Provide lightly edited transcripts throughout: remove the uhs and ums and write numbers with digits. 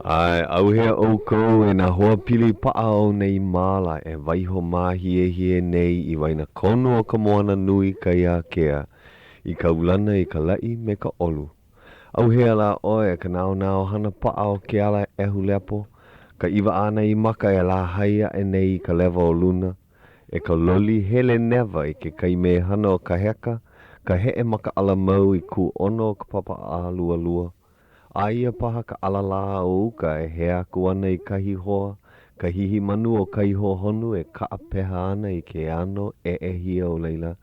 ʻAe, ʻauhea ʻoukou e nā hoa pili paʻa o nei māla e waiho māhiehie nei i waena konu o ka moana nui kai ākea i kaulana i ka laʻi me ka ʻolu. ʻAuhea lā ʻoe e ka naonao hana paʻa o ke ala ʻehu lepo, ka ʻiwa ānai maka e lāhai aʻe nei i ka lewa o luna, e ka loli hele newa i ke kai mehana o ka heka, ka heʻe makaʻala mau i kūʻono o ka papa ʻālualua, Aia paha ka ʻalalā o uka e hea aku ana i kahi hoa, ka hīhīmanu o kai hohonu e kaʻapeha ana i ke ano ʻeʻehia o laila.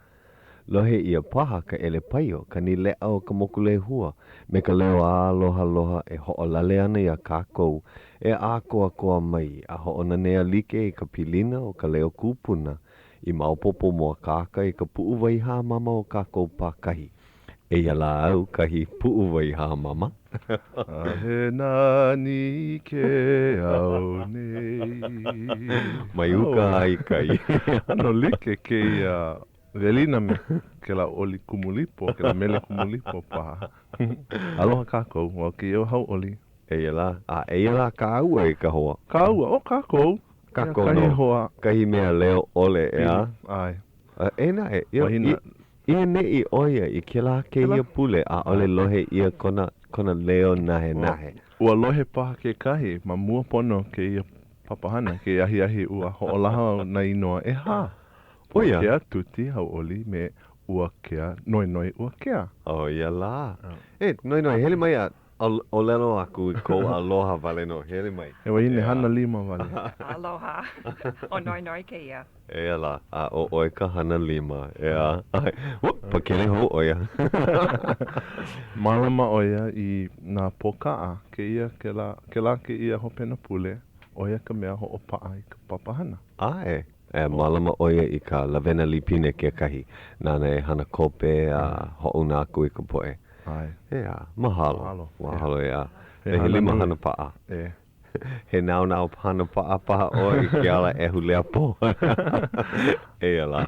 Lohe ʻia paha ka ʻelepaio, kani leʻa o ka Mokulehua, me ka leo ālohaloha e hoʻolale ana iā kākou e ʻākoakoa mai a hoʻonanea like i ka pilina o ka leo kūpuna i maopopo mōakāka i ka puʻuwai hāmama o kākou pākahi. Eia lā au kahi puʻuwai hāmama. A he nani ke ao nei. Mai uka a i kai. ʻAno like kēia welina me kēlā oli Kumulipo, kēlā mele Kumulipo paha. Aloha kākou, ʻo kēia ʻo Hauʻoli. Eia lā, a eia lā kāua e ka hoa. Kāua, ʻo kākou. Kākou nō. Kahi hoa. Kahi mea leo ʻole, ʻeā? ʻAe. E naʻe, i, i ʻaneʻi ʻo ia i kēlā kēia pule, ʻaʻole lohe ʻia kona, kona leo nahenahe. Ua lohe paha kekahi ma mua pono o kēia papahana, kēia ahiahi ua hoʻolaha au nā inoa ʻehā. ʻO ia. Uakea, Tuti, Hauʻoli, me Uakea, Noenoe, Uakea. ʻO ia lā. E, Noenoe, hele mai a ʻōlelo aku i kou aloha wale nō. Hele mai. He wahine hana lima wale. Aloha. ʻO Noenoe kēia. Eia lā, a ʻo ʻoe ka hana lima, ʻeā. Whoop, pakele hou ʻo ia. Mālama ʻo ia i nā pōkaʻa, kēia, kēlā, kēlā kēia hopena pule, ʻo ia ka mea hoʻopaʻa i ka papahana. ʻAe, e mālama ʻo ia i ka lawena lipine kekahi, nāna e hana kope a hoʻouna aku i ka poʻe. ʻAe. ʻEā, mahalo. Mahalo. Mahalo, ʻeā. He He hana lima nui. hana paʻa. E. He naonao hana paʻa paha ʻoe i ke ala ʻehu lepo. Eia lā.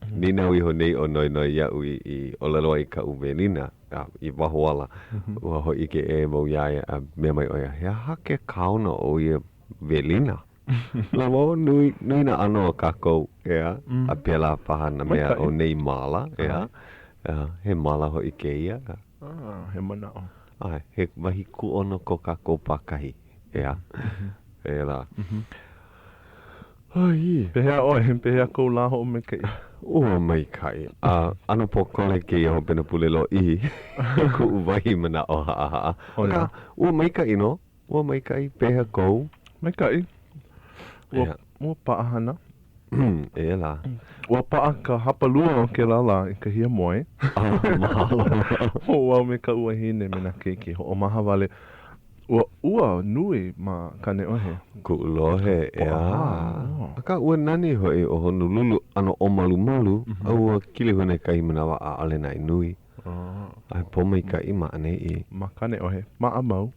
Nīnau iho nei ʻo Noenoe iaʻu i, i ʻōlelo ai kaʻu welina a, i waho ala. Ua hōʻike ʻē wau iā ia a mea mai ʻo ia, he aha ke kaona o ia welina? Lawa o nui, nui nā ʻano o kākou, ʻeā, a pēlā paha nā mea o nei māla, ʻeā. He māla hoʻi kēia. Ah, he manaʻo. ʻAe, he wahi kūʻono ko kākou pākahi, ʻeā. Eia lā. Ai. Pehea ʻoe? Pehea kou lā hoʻomaikaʻi? Ua maikaʻi. A ʻano pōkole kēia hopena pule lōʻihi i kuʻu wahi manaʻo haʻahaʻa. Akā, ua maikaʻi nō. Ua maikaʻi. Pehea kou? Maikaʻi. Ua, ua paʻahana. Eia lā. Ua paʻa ka hapalua o kēlā lā i ka hiamoe. Ah, mahalo. ʻO wau me kaʻu wahine me nā keiki hoʻomaha wale. Ua ua nui ma Kāneʻohe. Kuʻu lohe, ʻeā. Akā, ua nani hoʻi ʻo Honolulu ʻano ʻōmalumalu, a ua kilihune kahi manawa ʻaʻole naʻe nui. A he pōmaikaʻi ma ʻaneʻi. Ma Kāneʻohe, maʻamau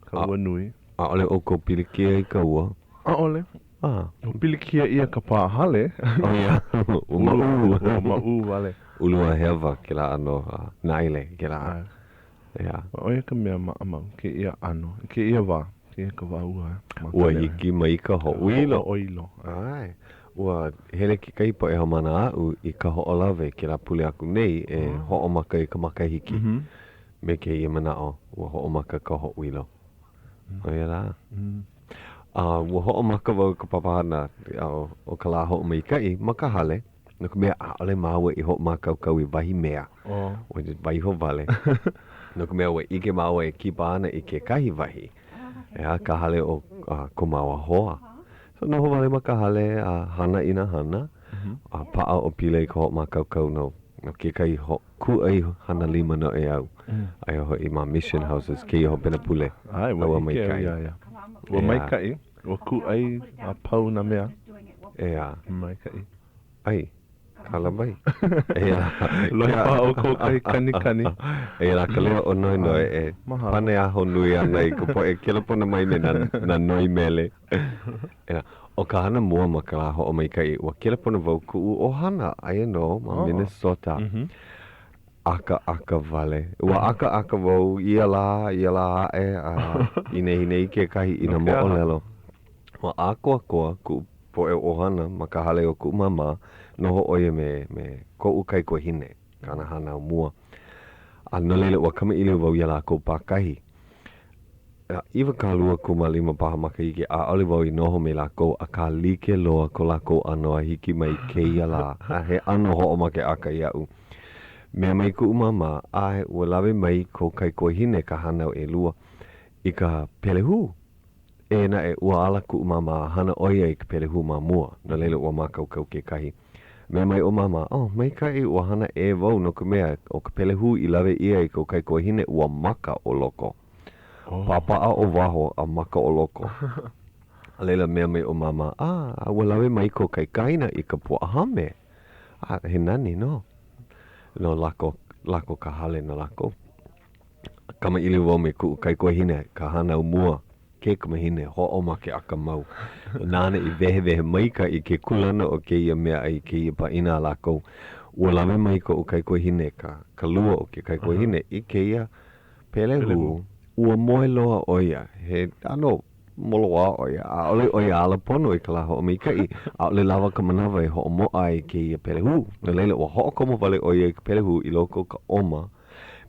ka ua nui. ʻAʻole ʻoukou pilikia i ka ua? ʻAʻole. Ah. Ua pilikia ʻia ka pā hale. ʻO ia, ua maʻū. Ua maʻū wale. Ulu a hewa kēlā ʻano naile, kēlā. ʻEā. ʻO ia ka mea maʻamau, kēia ʻano, i kēia wā, kēia ka wā ua. Ua hiki mai ka hoʻoilo. Hoʻoilo. ʻAe. Ua hele kekahi poʻe haumāna aʻu i Kahoʻolawe kēlā pule aku nei e hoʻomaka i ka makahiki. Me kēia manaʻo, ua hoʻomaka ka hoʻoilo. ʻO ia lā. A ua hoʻomaka wau i ka papahana o ka lā hoʻomaikaʻi ma ka hale, no ka mea, ʻaʻole māua i hoʻomākaukau i wahi mea. Ua waiho wale. No ka mea, ua ʻike māua e kipa ana i kekahi wahi, ʻeā, ka hale o ko māua hoa. So, noho wale ma ka hale a hana i nā hana, a paʻa ʻo Pila i ka hoʻomākaukau no kekahi kūʻai hana lima noʻeau, aia hoʻi ma Mission Houses kēia hopena pule. ʻAe, ua ʻike au iā ia. Ua maikaʻi, ua kūʻai a pau nā mea. ʻEā. Maikaʻi. ʻAi, kala mai. ʻEā. Lohe paha ʻoukou kahi kanikani. Eia lā ka leo o Noenoe e pane ahonui ana i ka poʻe kelepona mai me nā noi mele. ʻEā. ʻO ka hana mua ma ka lā hoʻomaikaʻi, ua kelepona wau kuʻu ʻohana, aia nō ma Minnesota. ʻakaʻaka wale. Ua ʻakaʻaka wau ia lā, ia lā aʻe, a i nehinei kekahi i nā moʻolelo. Ua ʻākoakoa kuʻu poʻe ʻohana ma ka hale o kuʻu māmā, noho ʻo ia me, me koʻu kaikuahine, kāna hānau mua. A no laila, ua kamaʻilio wau iā lākou pākahi. 25 paha makahiki, ʻaʻole wau i noho me lākou, akā like loa ko lākou ʻano a hiki mai i kēia lā, a he ʻano hoʻomakeʻaka iaʻu. Mea mai kuʻu māmā, ʻAe, ua lawe mai kou kaikuahine ka hānau ʻelua i ka pelehū. Eia naʻe, ua ala kuʻu māmā a hana ʻo ia i ka pelehū ma mua, no laila ua mākaukau kekahi. Mea mai ʻo māmā, Oh, maikaʻi, ua hana ʻē wau no ka mea, ʻo ka pelehū i lawe ʻia e kou kaikuahine, ua maka ʻo loko. Pāpaʻa ʻo waho a maka ʻo loko. A laila, mea mai ʻo māmā, A, ua lawe mai kou kaikaina i ka puaʻa hame. A he nani nō. No lako, lako ka hale no lākou. Kamaʻilio wau me kuʻu kaikuahine, ka hānau mua, ke kamahine, hoʻomakeʻaka mau. Nāna i wehewehe maikaʻi ke kūlana o kēia meaʻai i kēia pāʻina a lākou. Ua lawe mai koʻu kaikuahine, ka, ka lua o ke kaikuahine, i kēia pelehū. Ua moe loa ʻo ia, he ʻano moloā ʻo ia, ʻaʻole ʻo ia ala pono i ka lā hoʻomaikaʻi, ʻaʻole lawa ka manawa e hoʻomoʻa ai i kēia pelehū. No laila, ua hoʻokomo wale ʻo ia i ka pelehū i loko o ka ʻoma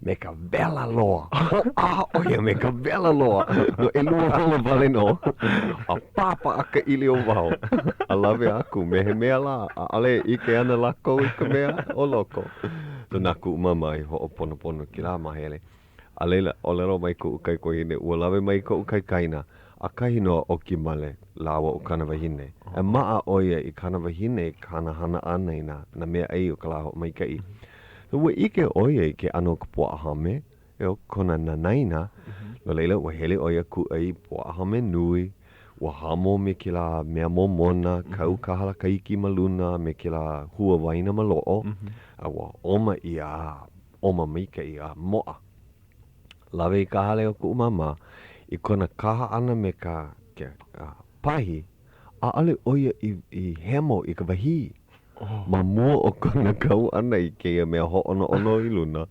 me ka wela loa. Hoʻā ʻo ia me ka wela loa no ʻelua hola wale nō, a pāpaʻa ka ʻili o waho a lawe aku me he mea lā ʻaʻole e ʻike ana lākou i ka mea o loko. So na kuʻu māmā i hoʻoponopono kēlā māhele. A laila, ʻōlelo mai kuʻu kaikuahine, ua lawe mai koʻu kaikaina, ʻakahi nō a ʻoki male lāua ʻo kāna wahine. E maʻa ʻo ia i kāna wahine i kāna hana ʻana i nā, nā meaʻai o ka lā hoʻomaikaʻi. So ua ʻike ʻo ia i ke ʻano o ka puaʻa hame, e o kona nanaina, no laila, ua hele ʻo ia kūʻai puaʻa hame nui, ua hamo me kēlā mea momona, kau ka halakaiki ma luna me kēlā hua waina maloʻo, a ua ʻoma ʻia a ʻoma maikaʻi a moʻa. Lawe i ka hale o kuʻu māmā, i kona kaha ʻana me ka, ke, pahi, ʻaʻole ʻo ia i, i hemo i ka wahī. Ma mua o kona kau ʻana i kēia mea hōʻonoʻono i luna,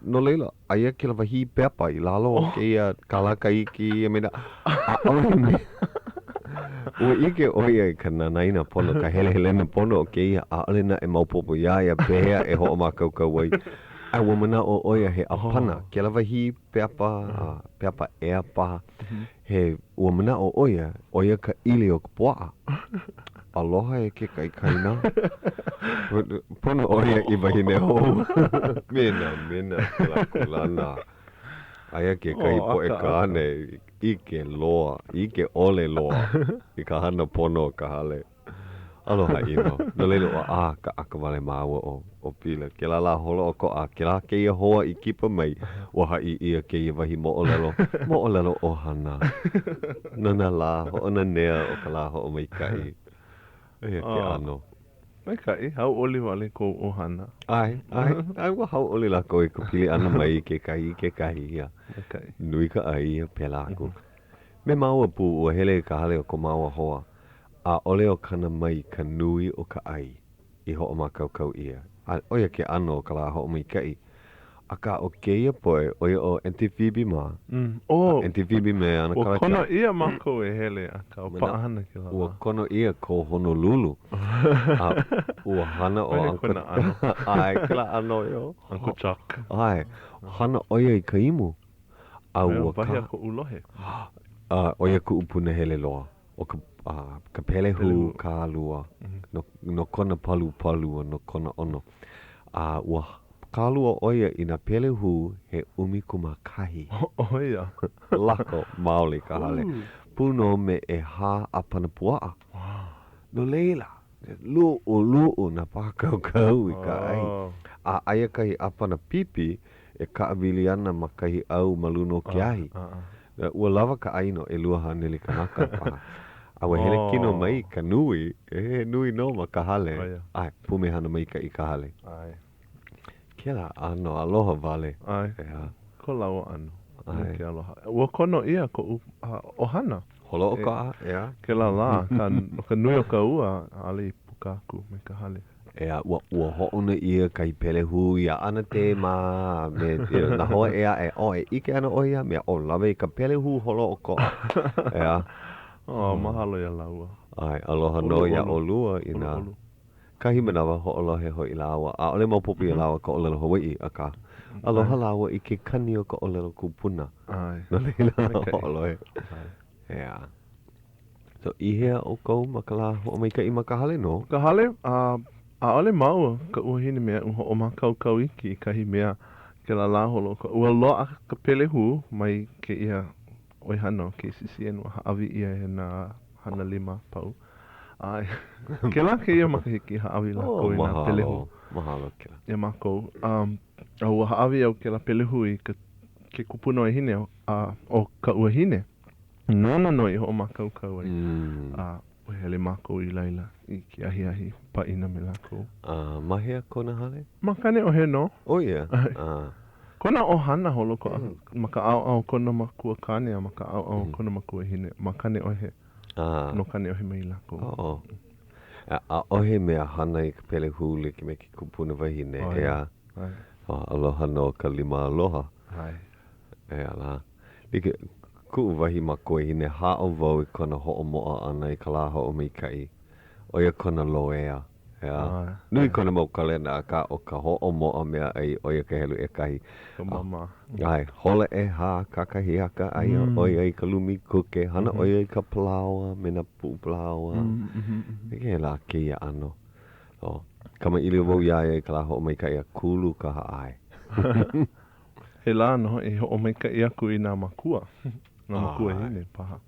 no laila, aia kēlā wahī pepa i lalo o kēia kalakaiki a me nā, ʻaʻole mea. Ua ʻike ʻo ia i ka nanaina pono, ka helehelena pono o kēia, ʻaʻole naʻe maopopo iā ia pehea e hoʻomākaukau ai. A ua manaʻo ʻo ia he ʻāpana, kēlā wahī pepa, pepa ʻea paha, he, ua manaʻo ʻo ia, ʻo ia ka ʻili o ka puaʻa. Aloha e ke kaikaina. Pono ʻo ia i wahine hou. Mena, mena kēlā kūlana. Aia kekahi poʻe kāne ʻike loa, ʻike ʻole loa i ka hana pono o ka hale. Aloha ʻino. No laila, ua ʻakaʻaka wale māua ʻo, ʻo Pila. Kēlā lā holoʻokoʻa, kēlā kēia hoa i kipa mai, ua haʻi ʻia kēia wahi moʻolelo, moʻolelo ʻohana. No nā lā hoʻonanea o ka lā hoʻomaikaʻi. ʻO ia ke ʻano. Maikaʻi, hauʻoli wale kou ʻohana. ʻAe, ʻae, ʻae, ua hauʻoli lākou i ka pili ʻana mai i kekahi i kekahi, ia. Maikaʻi. Nui ka ʻai, a pēlā aku. Me māua pū, ua hele i ka hale o ko māua hoa, ʻaʻole o kana mai ka nui o ka ʻai i hoʻomākaukau ʻia, a ʻo ia ke ʻano o ka lā hoʻomaikaʻi. Akā, ʻo kēia poʻe, ʻo ia ʻo Aunty Phoebe mā, a Aunty Phoebe me ʻAnakala Ua kono ʻia mākou e hele, akā ua paʻahana kēlā lā. Ua kono ʻia ko Honolulu, a ua hana ʻo Uncle, ʻae, kēlā ʻano, Uncle Chuck. ʻAe, hana ʻo ia i ka imu. A ua ka. Wahi a koʻu lohe. A ʻo ia kuʻu punahele loa. ʻO ka, a, ka pelehū kālua no, no kona palupalu a no kona ʻono. A ua kālua ʻo ia i nā pelehū he 11. ʻO ia. Lako maoli ka hale. Pū nō me ʻehā ʻāpana puaʻa. No laila, luʻuluʻu nā pākaukau i ka ʻai. A aia kahi ʻāpana pipi e kaʻawili ana ma kahi ʻau ma luna o ke ahi. Ua lawa ka ʻai no 200 kanaka paha. A ua hele kino mai ka nui, he nui nō ma ka hale. ʻAe, pumehana maikaʻi ka hale. Kēlā ʻano aloha wale. ʻAe, ko lāua ʻano. ʻAe. Ke aloha. Ua kono ʻia koʻu ʻohana. Holoʻokoʻa, ʻeā. Kēlā lā, akā, no ka nui o ka ua, ʻaʻole i puka aku mai ka hale. ʻEā, ua, ua hoʻouna ʻia kahi pelehū iā ʻAnatē mā a me nā hoa ʻē aʻe, oh, e ʻike ana ʻoe ia mea, oh, lawe i ka pelehū holoʻokoʻa. ʻEā. Oh, mahalo iā lāua. ʻAe, aloha nō iā ʻolua inā kahi manawa hoʻolohe hoʻi lāua. ʻAʻole maopopo iā lāua ka ʻōlelo Hawaiʻi, akā, aloha lāua i ke kani o ka ʻōlelo kupuna. ʻAe. No laila, hoʻolohe. ʻEā. So, i hea ʻoukou ma ka lā hoʻomaikaʻi ma ka hale nō? Ka hale, a ʻaʻole māua, kaʻu wahine me aʻu hoʻomākaukau iki i kahi mea kēlā lā holoʻokoʻa. Ua loaʻa ka pelehū mai kēia ʻoihana o KCCN, ua hāʻawi ʻia e nā hana lima a pau. A kēlā kēia makahiki hāʻawi lākou i nā pelehū. Oh, mahalo, mahalo kēlā. Iā mākou. A ua hāʻawi au kēlā pelehū i ka, ke kupuna wahine a o kaʻu wahine. Nāna nō i hoʻomākaukau ai, a ua hele mākou i laila i ke ahiahi pāʻina me lākou. A ma hea kona hale? Ma Kaneʻohe nō. ʻO ia? A. Kona ʻohana holoʻokoʻa ma ka ʻaoʻao kona makua kāne a ma ka ʻaoʻao kona makuahine ma Kaneʻohe. A. No Kaneʻohe mai lākou. Oh. A ʻaʻohe mea hana i ka pelehū like me ke kupuna wahine, ʻeā? ʻAe. Aloha nō ka lima aloha. ʻAe. ʻEā lā. Like kuʻu wahi makuahine, haʻo wau i kona hoʻomoʻa ʻana i ka lā hoʻomaikaʻi. ʻO ia kona loea, ʻeā. Nui kona mau kalena, akā ʻo ka hoʻomoʻa meaʻai, ʻo ia ka helu ʻekahi. Ka māmā. ʻAe, hola ʻehā kakahiaka, aia ʻo ia i ka lumi kuke, hana ʻo ia i ka palaoa me nā puʻu palaoa. Kēlā kēia ʻano. So, kamaʻilio wau iā ia i ka lā hoʻomaikaʻi a kulu ka hāʻae. He lā nō hoʻi e hoʻomaikaʻi aku i nā makua, nā makuahine paha.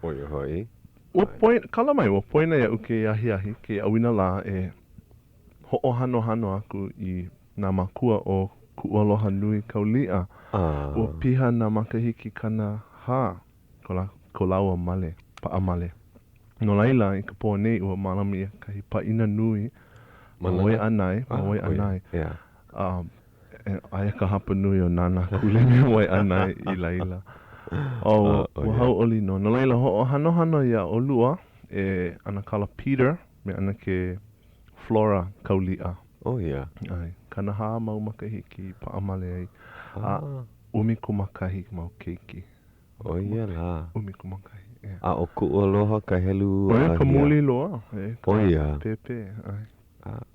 ʻO ia hoʻi. Ua poina, kala mai, ua poina iaʻu kēia ahiahi, kēia ʻauinalā e hoʻohanohano aku i nā makua o kuʻu aloha nui Kauliʻa. Ua piha nā makahiki 40 ko lā, ko lāua male, paʻa male. No laila, i ka pō nei, ua mālama ʻia kahi pāʻina nui ma Waiʻanae, ma Waiʻanae. A Aia ka hapa nui o Nānākuli me Waiʻanae i laila. Oh, ua hauʻoli nō. No laila, hoʻohanohano iā ʻolua e ʻAnakala Peter me ʻAnakē Flora Kauliʻa. Oh, yeah. ʻAe, 40 mau makahiki i paʻa male ai, a 11 mau keiki. ʻO ia lā. 11, yeah. A ʻo kuʻu aloha ka helu ʻO ia ka muli loa, e ka ʻO ia. pēpē, ʻae.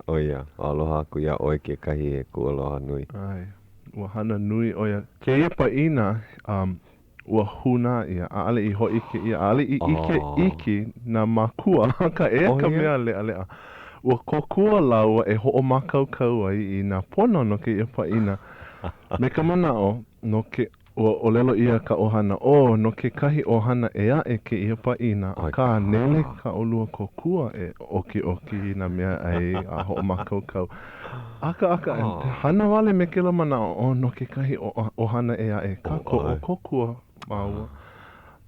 ʻO ia, aloha aku iā ʻoe kekahi e kuʻu aloha nui. ʻAe, ua hana nui ʻo ia. Kēia pāʻina, um, ua hūnā ʻia, ʻaʻole i hōʻike ʻia, ʻaʻole i ʻike iki nā mākua, akā eia ka mea leʻaleʻa. Ua kōkua lāua e hoʻomākaukau ai i nā pono no kēia pāʻina me ka manaʻo no ke Ua ʻōlelo ʻia ka ʻohana, ʻO, no kekahi ʻohana ʻē aʻe kēia pāʻina, akā, nele kā ʻolua kōkua e ʻokiʻoki i nā mea ʻai a hoʻomākaukau. Akāka, hana wale me kēlā manaʻo, ʻo, no kekahi ʻohana ʻē aʻe, kākoʻo, kōkua māua.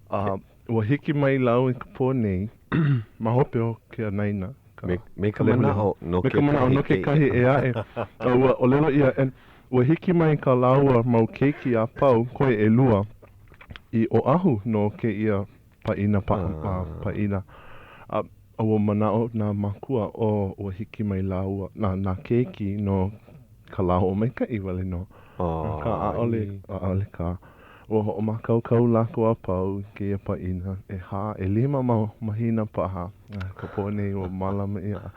A ua hiki mai lāua i ka pō nei, ma hope o ke anaina. Me ka manaʻo, no Me ka manaʻo, no kekahi ʻē aʻe. A ua ʻōlelo ʻia, and ua hiki mai kā lāua mau keiki a pau, koe ʻelua, i Oʻahu no kēia pāʻina pāʻina. A ua manaʻo nā mākua, oh, ua hiki mai lāua, nā, nā keiki no ka lā hoʻomaikaʻi wale nō. Akā, ʻaʻole, ʻaʻole kā. Ua hoʻomākaukau lākou a pau i kēia pāʻina, ʻehā, ʻelima mau mahina paha, a ka pō nei ua mālama ʻia.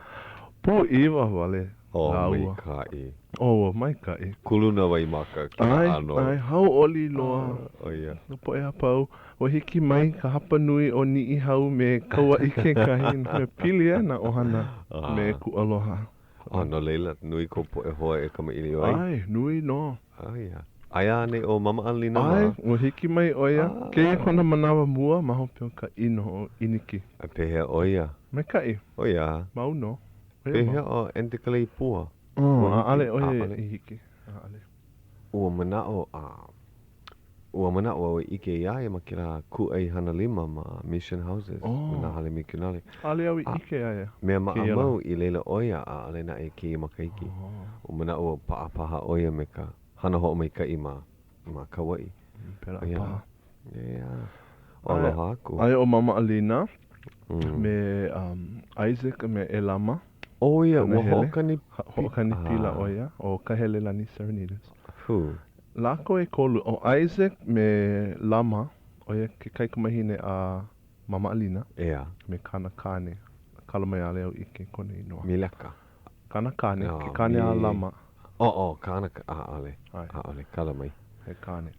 Pūʻiwa wale lāua. Oh, maikaʻi. Oh, ua maikaʻi. Kulu nā waimaka kēlā ʻano. ʻAe, ʻae, hauʻoli loa. ʻO ia. Ka poʻe a pau. Ua hiki mai ka hapa nui o Niʻihau me Kauaʻi kekahi, he pili ʻē nā ʻohana me Kuʻaloha. Oh, no laila, nui kou poʻe hoa e kamaʻilio ai? ʻAe, nui nō. Oh, ia. Aia anei ʻo Mama ʻAlina mā? ʻAe, ua hiki mai ʻo ia. Kēia kona manawa mua ma hope o ka ʻino ʻo ʻIniki. A pehea ʻo ia? Maikaʻi. ʻO ia. Mau nō. Pehea ʻo Aunty Kaleipua? Oh, ʻaʻole ʻo ia i hiki. ʻAʻole. Ua manaʻo, a Ua manaʻo au e ʻike iā ia ma kēlā kūʻai hana lima ma Mission Houses, ma nā hale mikionali. ʻAʻole au i ʻike iā ia. Mea maʻamau i laila ʻo ia, ʻaʻole naʻe i kēia makahiki. Ua manaʻo au paʻa paha ʻo ia me ka hana hoʻomaikaʻi ma ma Kauaʻi. Pēlā paha. Yeah. Aloha aku. Aia ʻo Mama ʻAlina me Isaac me ʻElama. ʻO ia, ua hoʻokani. Hoʻokani pila ʻo ia, ʻo Kahelelani Serenidis. Lākou ʻekolu, ʻo Isaac me Lama, ʻo ia ke kaikamahine a Mama Alina. ʻEā. Me kāna kāne. Kala mai ʻaʻole au ʻike kona inoa. Mileka. Kāna kāne, ke kāne a Lama. Oh, oh, kāna, ʻaʻole. ʻAʻole, kala mai. He kāne.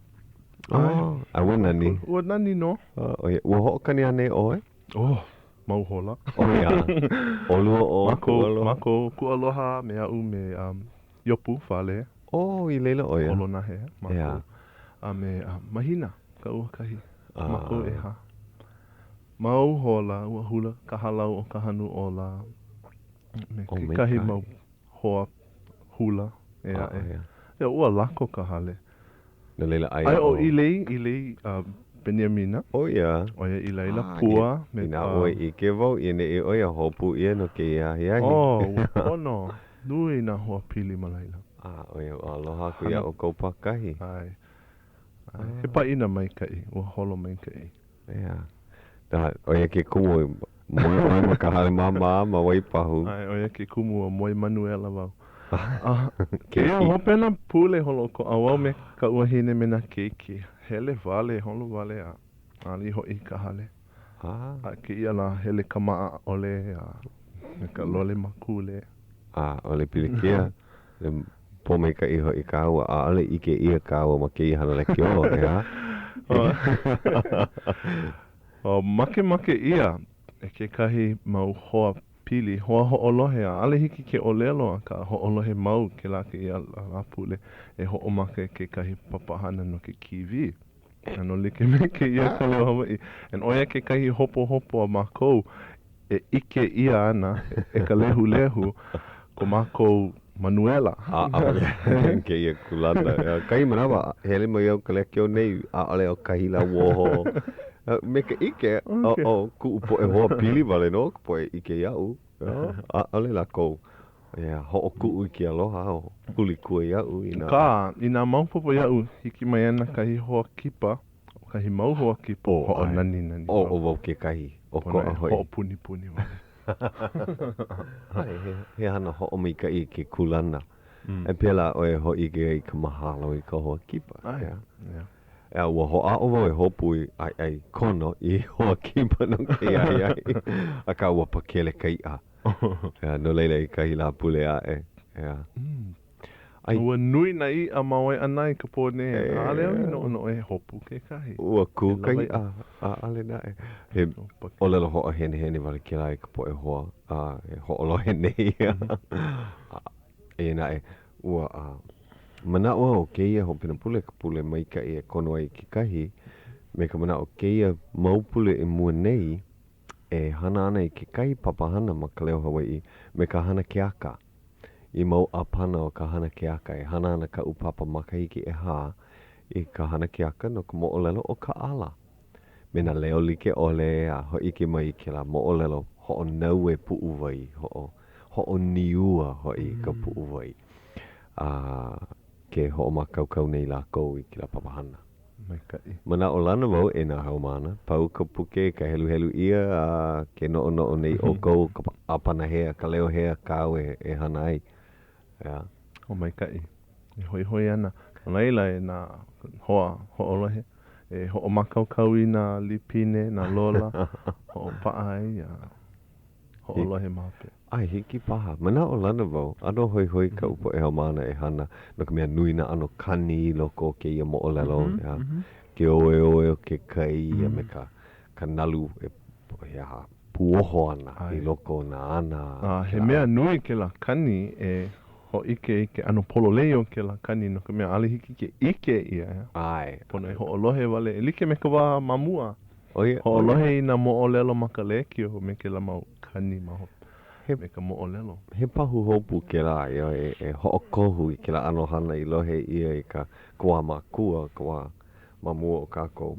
Oh, a ua nani. Ua nani nō. Oh, ua hoʻokani anei ʻoe? Oh, mau hola. ʻO ia. ʻOlua ʻo Kualoha. Mākou, Kualoha me aʻu me um, Iopu Fale. Oh, i laila ʻo ia. Kolonahe, mākou. Yeah. A me uh, Mahina, Kauakahi. Ah. Mākou ʻehā. Mau hola, ua hula ka hālau o Kahanuʻola. Me oh, kekahi mau hoa hula ʻē aʻe. Oh, yeah. Yeah, ua lako ka hale. No laila, aia ʻo. Aia ʻo Ilei, Ilei uh, Beniamina. ʻO ia. ʻO ia i laila, ah, Pua. Me, inā ʻoe ʻike wau i ʻaneʻi ʻo ia hopu ʻia no kēia ahiahi. Oh, ua pono. Nui nā hoa pili ma laila. Ah, ʻo ia, ua aloha aku iā ʻoukou pākahi. ʻAe. ʻAe. He pāʻina maikaʻi, ua holo maikaʻi. ʻEā. Da, ʻo ia ke kumu i moe ʻoe ma ka hale māmā ma Waipahu. ʻAe, ʻo ia ke kumu ua moe manuela wau. A, kēia hopena pule holoʻokoʻa wau me kaʻu wahine me nā keiki. Hele wale, holo wale a ʻaʻole i hoʻi i ka hale. A kēia lā, hele kamaʻa ʻole a me ka lole makule. ʻAʻole pilikia. Pōmaikaʻi hoʻi kāua, ʻaʻole ʻike ʻia kāua ma kēia hana lekiō, ʻeā? Makemake ʻia e kekahi mau hoa pili, hoa hoʻolohe, ʻaʻole hiki ke ʻōlelo, akā hoʻolohe mau kēlā kēia Lāpule e hoʻomaka i kekahi papahana no ke kīwī. ʻAno like me kēia Ka Leo Hawaiʻi. And ʻo ia kekahi hopohopo a mākou e ʻike ʻia ana e ka lehulehu ko mākou manuela. ʻAʻole kēia kūlana. Kahi manawa, hele mai au ka lekiō nei, ʻaʻole ʻo kahi lauoho. Me ka ʻike, ʻo kuʻu poʻe hoa pili wale nō ka poʻe ʻike iaʻu. ʻAʻole lākou e hoʻokuʻu i ke aloha o hulikua iaʻu inā. Akā, inā maopopo iaʻu, hiki mai ana kahi hoa kipa, kahi mau hoa kipa, hoʻonaninani wau. ʻO wau kekahi, ʻokoʻa hoʻi. Hoʻopunipuni wale. ʻAe, he hana hoʻomaikaʻi i ke kūlana. E pēlā ʻoe e hōʻike ai i ka mahalo i ka hoa kipa. ʻAe. Ea, ua hoʻāʻo wau e hopu i ʻai kono i hoa kipa no kēia ahiahi, akā ua pakele ka iʻa. Ea, no laila i kahi Lāpule aʻe. Ea. ʻAi. Ua nui nā iʻa ma Waiʻanae i ka pō nei, ʻaʻole au i noʻonoʻo e hopu kekahi. Ua kū ka iʻa, ʻaʻole naʻe. He ʻōlelo hoʻohenehene wale kēlā i ka poʻe hoa a e hoʻolohe nei. Eia naʻe, ua manaʻo au kēia hopena pule ka pule maikaʻi e kono ai kekahi me ka manaʻo kēia mau pule i mua nei e hana ana i kekahi papahana ma Ka Leo Hawaiʻi me ka hana keaka. I mau ʻāpana o ka hana keaka e hana ana kaʻu papa makahiki ʻehā i ka hana keaka no ka moʻolelo o Kaʻala. Me nā leo like ʻole a hōʻike mai i kēlā moʻolelo hoʻonaue puʻuwai, hoʻo, hoʻoniua hoʻi i ka puʻuwai. A ke hoʻomākaukau nei lākou i kēlā papahana. Maikaʻi. Manaʻolana wau e nā haumāna, pau ka puke ka heluhelu ʻia a ke noʻonoʻo nei ʻoukou ka ʻāpana hea, ka leo hea kāu e, e hana ai. ʻEā. O maikaʻi. E hoihoi ana. No laila e nā hoa hoʻolohe, e hoʻomākaukau i nā lipine, nā lola, hoʻopaʻa ai a hoʻolohe ma hope. ʻAe, hiki paha. Manaʻolana wau, ʻano hoihoi kaʻu poʻe haumāna e hana, no ka mea nui nā ʻano kani i loko o kēia moʻolelo, ʻeā, ke oeoe o ke kai a me ka, ka nalu e, he aha, puoho ana i loko o nā ana. A he mea nui kēlā kani e hōʻike i ke ʻano pololei o kēlā kani, no ka mea, ʻaʻole hiki ke ʻike ʻia, ʻeā. ʻAe. Pono e hoʻolohe wale, e like me ka wā ma mua. Hoʻolohe i nā moʻolelo ma ka lēkiō me kēlā mau kani ma hope me ka moʻolelo. He pahuhopu kēlā ʻeā, e hoʻokohu i kēlā ʻano hana i lohe ʻia i ka wā makua, ka wā ma mua o kākou,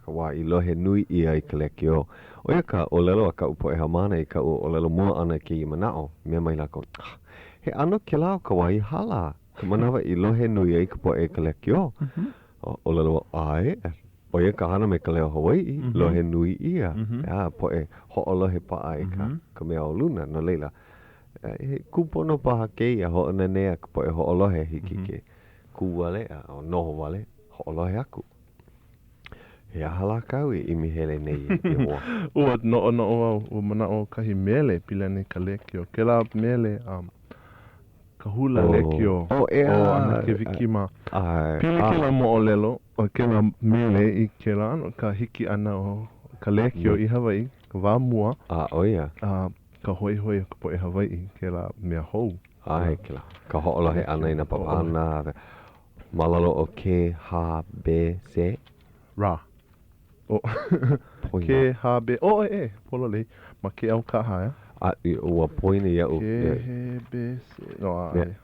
ka wā i lohe nui ʻia i ka lēkiō. ʻO ia ka ʻōlelo a kaʻu poʻe haumāna i kaʻu ʻōlelo mua ʻana i kēia manaʻo, mea mai lākou, Ah, he ʻano kēlā o ka wā i hala, ka manawa i lohe nui ai ka poʻe i ka lēkiō. ʻŌlelo wau, ʻAe, ʻo ia ka hana me ka leo Hawaiʻi, lohe nui ʻia, ʻeā, poʻe hoʻolohe paʻa i ka, ka mea o luna, no laila, He kūpono paha kēia hoʻonanea ka poʻe hoʻolohe hiki ke kū wale a noho wale, hoʻolohe aku. He aha lā kāu e ʻimi hele nei e hoa? Ua noʻonoʻo au, ua manaʻo kahi mele pili ana i ka lēkiō. Kēlā mele, um, ka hula lēkiō oh, ʻeā. o ʻAnakē Wiki mā. ʻAe. Pili kēlā moʻolelo, kēlā mele i kēlā ʻano, ka hiki ʻana o ka lēkiō i Hawaiʻi, ka wā mua. A, ʻo ia. A, ka hoihoi o ka poʻe Hawaiʻi, kēlā mea hou. ʻAe, kēlā. Ka hoʻolohe ʻana i nā papahana. Ma lalo o K, H, B, C. Ra. O. Poina. K, H, B, o, e, e, pololei. Ma ke au kaha, ʻeā? A, ua poina iaʻu. K, H, B, C. No, ʻaʻole.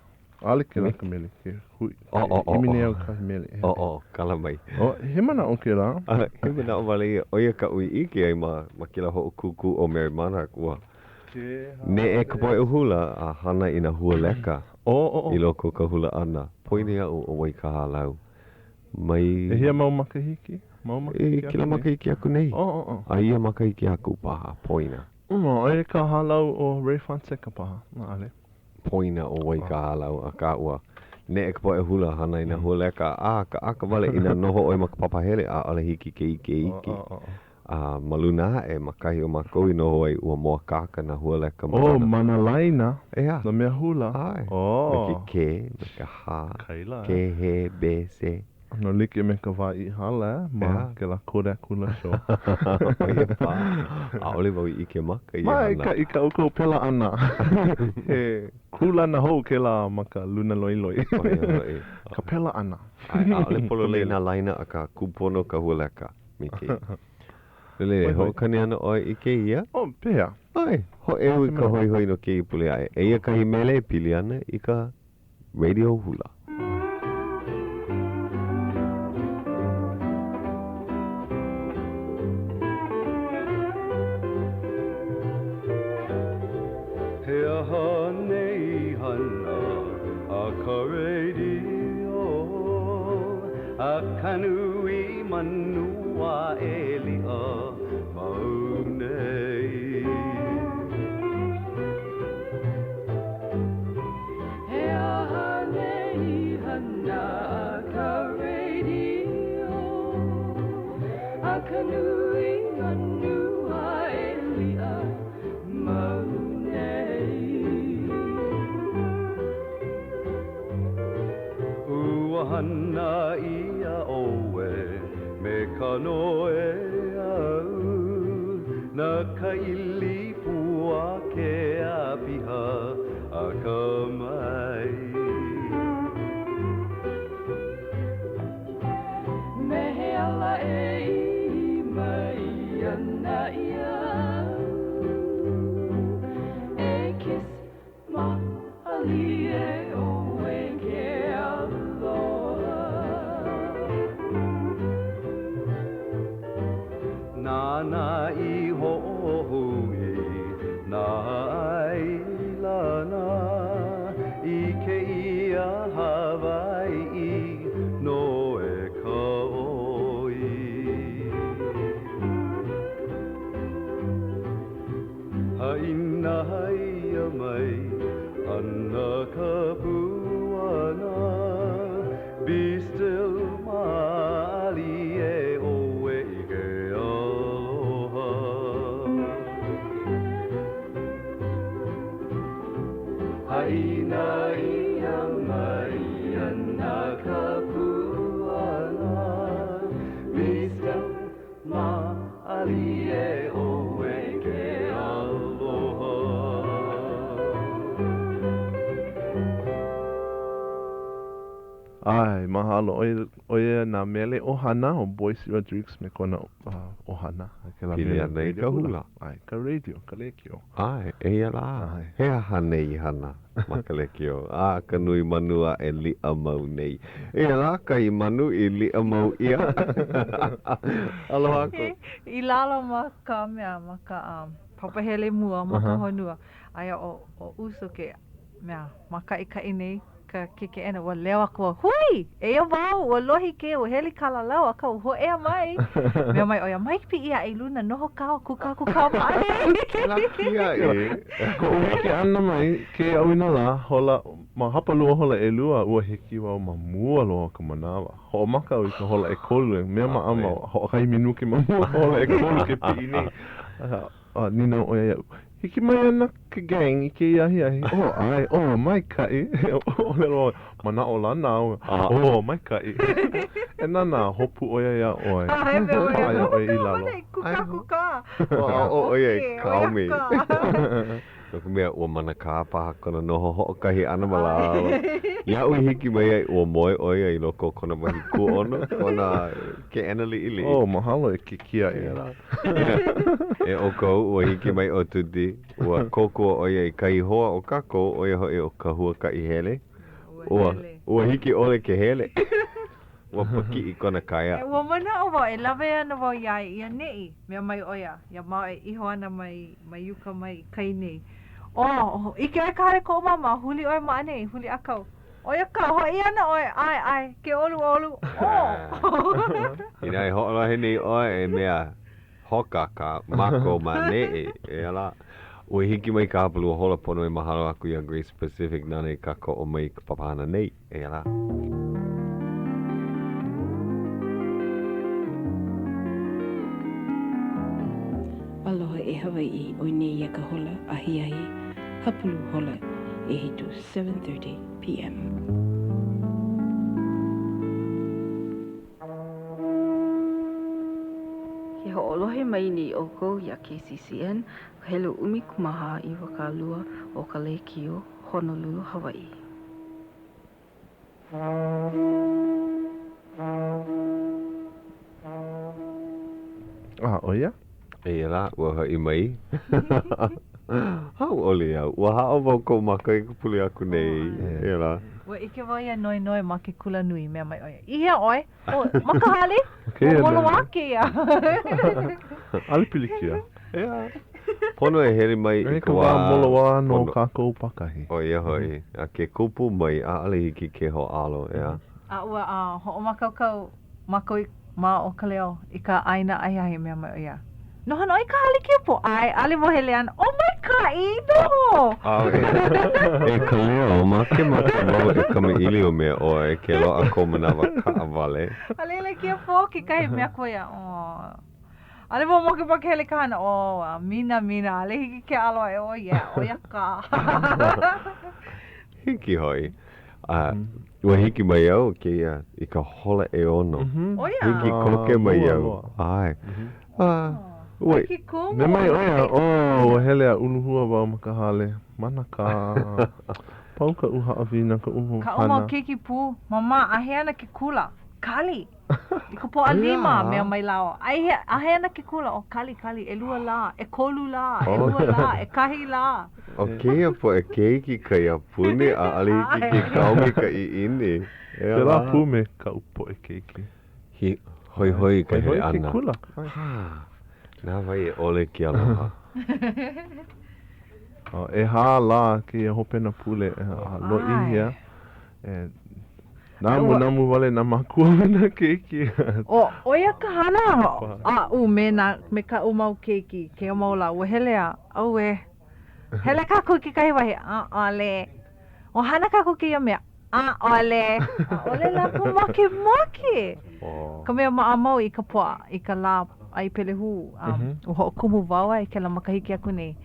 ʻAʻole kēlā ka mele. Ke hui, O, o, o, ʻimi nei o. au kahi mele. O, o, kala mai. O, he manaʻo kēlā. A, he manaʻo wale ia. ʻO ia kaʻu i ʻike ai ma, ma kēlā hoʻokūkū ʻo Merrie Monarch, ua neʻe ka poʻe hula a hana i nā hua leka. O, o, o. I loko o ka hula ʻana. Poina iaʻu ʻo wai ka hālau. Mai. ʻEhia mau makahiki? Mau makahiki aku nei? I kēlā makahiki aku nei. O, o, o. A ia makahiki aku paha, poina. ʻO ia ka hālau o Ray Fonseca paha, ʻaʻole. Poina ʻo wai ka hālau, akā ua neʻe ka poʻe hula hana i nā hua leka, a ʻakaʻaka wale inā noho ʻoe ma ka papahele, ʻaʻole hiki ke ʻike iki. O, o, o. A ma luna aʻe, ma kahi o mākou i noho ai, ua mōakāka nā hua leka ma luna. Oh, ma nā laina? ʻEā. Nā mea hula? ʻAe. Oh. Me ke K, me ka H, Kaila, K, H, B, C. ʻAno like me ka wā i hala, ma kēlā Kodak Hula Show. ʻO ia paha. ʻAʻole wau i ʻike maka ia hana. Maikaʻi kā ʻoukou pela ʻana. He kūlana hou kēlā ma ka luna loiloi. ʻO ia hoʻi. Ka pela ʻana. ʻAe, ʻaʻole pololei nā laina, akā kūpono ka hua leka. Me kēia. Lele, e hoʻokani ana ʻoe i kēia? Oh, pehea? ʻAe, hōʻeu i ka hoihoi no kēia pule aʻe. Eia kahi mele e pili ana i ka radio hula. He aha nei hana a ka radio A ka nui manu a e liʻa mau nei. He aha nei hana a ka radio A ka nui manu a e liʻa mau nei. Ua hana ʻia ʻoe me ka noʻeau, Na ka ʻili pua kea piha akamai. Me he ala e ʻī mai ana iaʻu, E kiss Mālie ʻoe ke aloha. Nāna i hoʻohui nā ʻailana i kēia Hawaiʻi nō e ka ʻoi. Haʻina ʻia mai ana ka puana Be still mālie ʻoe i ke aloha Haʻina ʻia mai ana ka puana Be still Mālie ʻoe i ke aloha. ʻAe, mahalo. ʻO ia, ʻo ia nā mele ʻohana o Boyce Rodrigues me kona ʻohana. Kēlā Pili mele ana i ka radio hula. hula. ʻAe, ka radio, ka lēkiō. ʻAe, eia lā. ʻAe. He aha nei hana ma ka lēkiō? A ka nui manu a e liʻa mau nei. Eia lā kahi manu i liʻa mau ʻia. Aloha aku. I lalo ma ka mea, ma ka um, papahele mua ma ka honua, aia ʻo, ʻo Uso ke mea mākaʻikaʻi nei. ka ke keʻena, ua leo aku au, Hui! Eia wau, ua lohi kēia, ua hele i Kalalau, akā ua hōʻea mai. Mea mai ʻo ia, Mai piʻi aʻe i luna, noho kāua, kūkākūkā ma ʻaneʻi. Kēlā kiaʻi. Koʻu hiki ʻana mai kēia ʻauinalā, hola, ma hapalua hola ʻelua, ua hiki wau ma mua loa o ka manawa. Hoʻomaka au i ka hola ʻekolu, mea maʻamau, hoʻokahi minuke ma mua o ka hola ʻekolu ke piʻi nei. Akā, A nīnau ʻo ia iaʻu, Hiki mai ana ke gang i kēia ahiahi? Oh, ʻae, oh, maikaʻi. ʻŌlelo au, Manaʻolana au, oh, maikaʻi. E nānā, hopu ʻo ia iā ʻoe. Paʻa iā ʻoe i lalo. Kūkākūkā. Hoʻāʻo ʻo ia e kaomi. No ka mea, ua manakā paha kona noho hoʻokahi ʻana ma lalo. Iaʻu i hiki mai ai, ua moe ʻo ia i loko o kona wahi kūʻono, kona keʻena liʻiliʻi. Oh, mahalo e ke kiaʻi. E ʻoukou, ua hiki mai ʻo Tuti. Ua kōkua ʻo ia i kahi hoa o kākou, ʻo ia hoʻi ʻo ka huakaʻi hele. Ua, ua hiki ʻole ke hele. Ua pakiʻi kona kaea. E, ua manaʻo wau e lawe ana wau iā ia i ʻaneʻi. Mea mai ʻo ia, iā māua e iho ana mai, mai uka mai i kai nei. Oh, ʻike ʻoe i ka hale koʻu māmā, huli ʻoe ma ʻaneʻi, huli ʻākau. ʻO ia kā, hoʻi ana ʻoe, ʻae, ʻae, ke ʻoluʻolu, oh. Inā e hoʻolohe nei ʻoe e mea hoka kā mākou ma ʻaneʻi, e ala. Ua hiki mai ka hapalua hola pono e mahalo aku iā Grace Pacific nāna i kākoʻo mai i ka papahana nei. Eia lā. Aloha e Hawaiʻi, ʻoi nei ia ka hola ahiahi hapulu hola ʻehitu, 7:30 PM. Ke hoʻolohe mai nei ʻoukou iā KCCN, ka helu 14 20 o ka lēkiō Honolulu, Hawaiʻi. A, ʻo ia? Eia lā, ua hoʻi mai. Hauʻoli au. Ua haʻo wau koʻu maka i ka pule aku nei. Eia lā. Ua ʻike wau iā Noenoe ma ke kulanui, mea mai ʻo ia, I hea ʻoe? O, ma ka hale? Ua moloā kēia. ʻAʻole pilikia. Ea. Pono e hele mai i ka wā moloā nō kākou pākahi. ʻO ia hoʻi, a ke kupu mai, ʻaʻole hiki ke hōʻalo, ʻeā. A ua hoʻomākaukau mākou ma o ka leo i ka ʻaina ahiahi, mea mai ʻo ia, Noho nō i ka hale kiupo, ʻae, ʻaʻole wau hele ana, o maikaʻi, noho! E ka leo, makemake wau e kamaʻilio me ʻoe ke loaʻa kou manawa kaʻawale. A laila i kēia pō kekahi mea aku ʻo ia, oh. ʻAʻole wau makemake hele i ka hana, oh, a minamina, ʻaʻole hiki ke ʻalo aʻe, oh yeah, ʻo ia ka. Hiki hoʻi. A ua hiki mai au kēia i ka hola ʻeono. ʻO ia? Hiki koke mai au. ʻAe. A, ua. Ke kumu. Mea mai ʻo ia, oh, ua hele a uluhua wau ma ka hale. Manakā. Pau kaʻu haʻawina, kaʻu hana. Kaʻu mau keiki pū, Mama, āhea ana ke kula? Kali! I ka Pōʻalima, mea mai lāua, Ai, āhea ana ke kula? Oh, kali, kali, ʻelua lā, ʻekolu lā, ʻelua lā, ʻekahi lā. ʻO kēia poʻe keiki kaiapuni, ʻaʻole hiki ke kaomi i ka ʻiʻini. Pēlā pū me kaʻu poʻe keiki. He hoihoi i ka hele ʻana. Hoihoi i ke kula. Hā, na wai e ʻole ke aloha. ʻEhā lā kēia hopena pule, a lōʻihi a. E namunamu wale nā mākua me nā keiki. ʻO, ʻo ia ka hana aʻu me nā, me kaʻu mau keiki, kēia mau lā, ua hele a, auē, hele kākou i kekahi wahi, ʻaʻole. O hana kākou kēia mea, ʻaʻole. ʻAʻole lākou makemake. Ka mea maʻamau i ka pua, i ka lā ʻai pelehū, um, ua hoʻokumu wau i kēlā makahiki aku nei.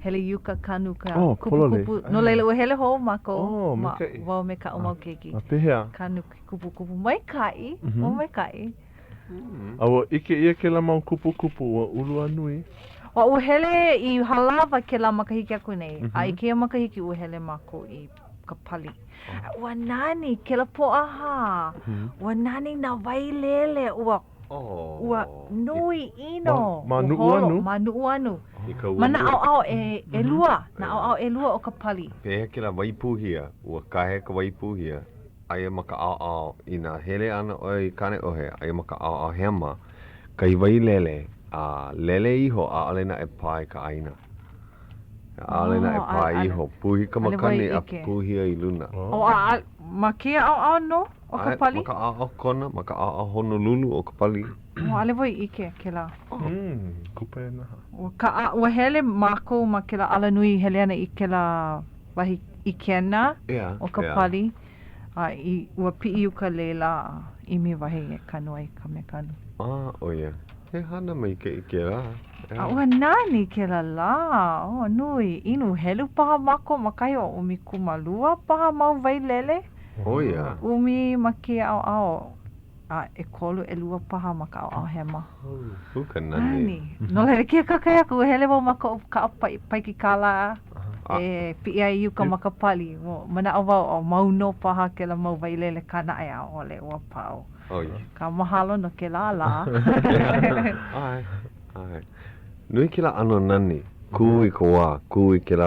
Hele i uka kanu ka oh, kupukupu. No laila, ua hele hou mākou. Oh, maikaʻi. Ma, wau me kaʻu mau keiki. A pehea? Kanu ke kupukupu. Maikaʻi. Mm -hmm. Oh, maikaʻi. Mm. A ua ʻike ʻia kēlā mau kupukupu, ua ulu a nui? Ua, ua hele i Halawa kēlā makahiki aku nei. Mm -hmm. A i kēia makahiki, ua hele mākou i ka pali. Oh. Ua nani kēlā Pōʻahā. Mm -hmm. Ua nani nā wailele. Ua Oh. Ua nui ʻino. Ma, ma Nuʻuanu? Ma Nuʻuanu. Ma nā ʻaoʻao e, ʻelua, nā ʻaoʻao ʻelua o ka pali. Pehea kēlā Waipuhia, ua kahe ka Waipuhia, aia ma ka ʻaoʻao, inā hele ana ʻoe i Kāneʻohe, aia ma ka ʻaoʻao hema, kahi wailele, a lele iho, ʻaʻole naʻe pā i ka ʻāina. ʻAʻole naʻe Oh, pā ʻaʻole. iho. Puhi ka ʻAʻole wau i makani a ʻike. puhi i luna. Oh, a, a, ma kēia ʻaoʻao nō o ka ʻAe, pali? ma ka ʻaoʻao Kona, ma ka ʻaoʻao Honolulu o ka pali. Oh, ʻaʻole wau i ʻike kēlā. Mm, kupaianaha. Ua kaʻa, ua hele mākou ma kēlā alanui i hele ana i kēlā wahi ʻikena ʻEā, o ka ʻeā. pali. A i, ua piʻi i uka laila a ʻimi wahi e kanu ai ka mea kanu. A, ʻo ia. He hana maikaʻi kēlā. A ua nani kēlā lā, oh, nui, inu helu paha mākou ma kahi o 12 paha mau wailele. ʻO ia. ʻUmi ma kēia ʻaoʻao, a ʻekolu, ʻelua paha ma ka ʻaoʻao hema. Hū ka nani. Nani. No laila, kēia kakahiaka, ua hele wau ma koʻu kaʻa paikikala e piʻi ai i uka ma ka pali. Ua manaʻo wau, ʻo mau nō paha kēlā mau wailele akā naʻe ʻaʻole, ua pau. Akā mahalo no kēlā lā. ʻAe, ʻae. Nui kēlā ʻano nani. Kū i ka wā, kū i kēlā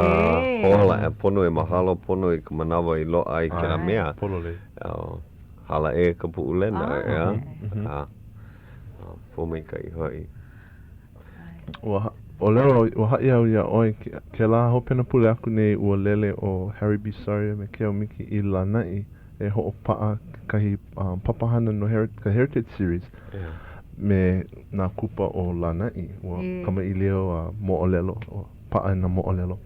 hola, e pono e mahalo pono i ka manawa i loaʻa ai kēlā mea. Pololei. Hala ʻē ka Puʻulena, ʻeā? A, pōmaikaʻi hoʻi. Ua ʻōlelo, ua haʻi au iā ʻoe, kēlā hopena pule aku nei ua lele ʻo Harry Bisaria me Keo Miki i Lānaʻi e hoʻopaʻa kekahi papahana no ka Heritage Series me nā kupa o Lānaʻi. Ua kamaʻilio a moʻolelo, ua paʻa nā moʻolelo.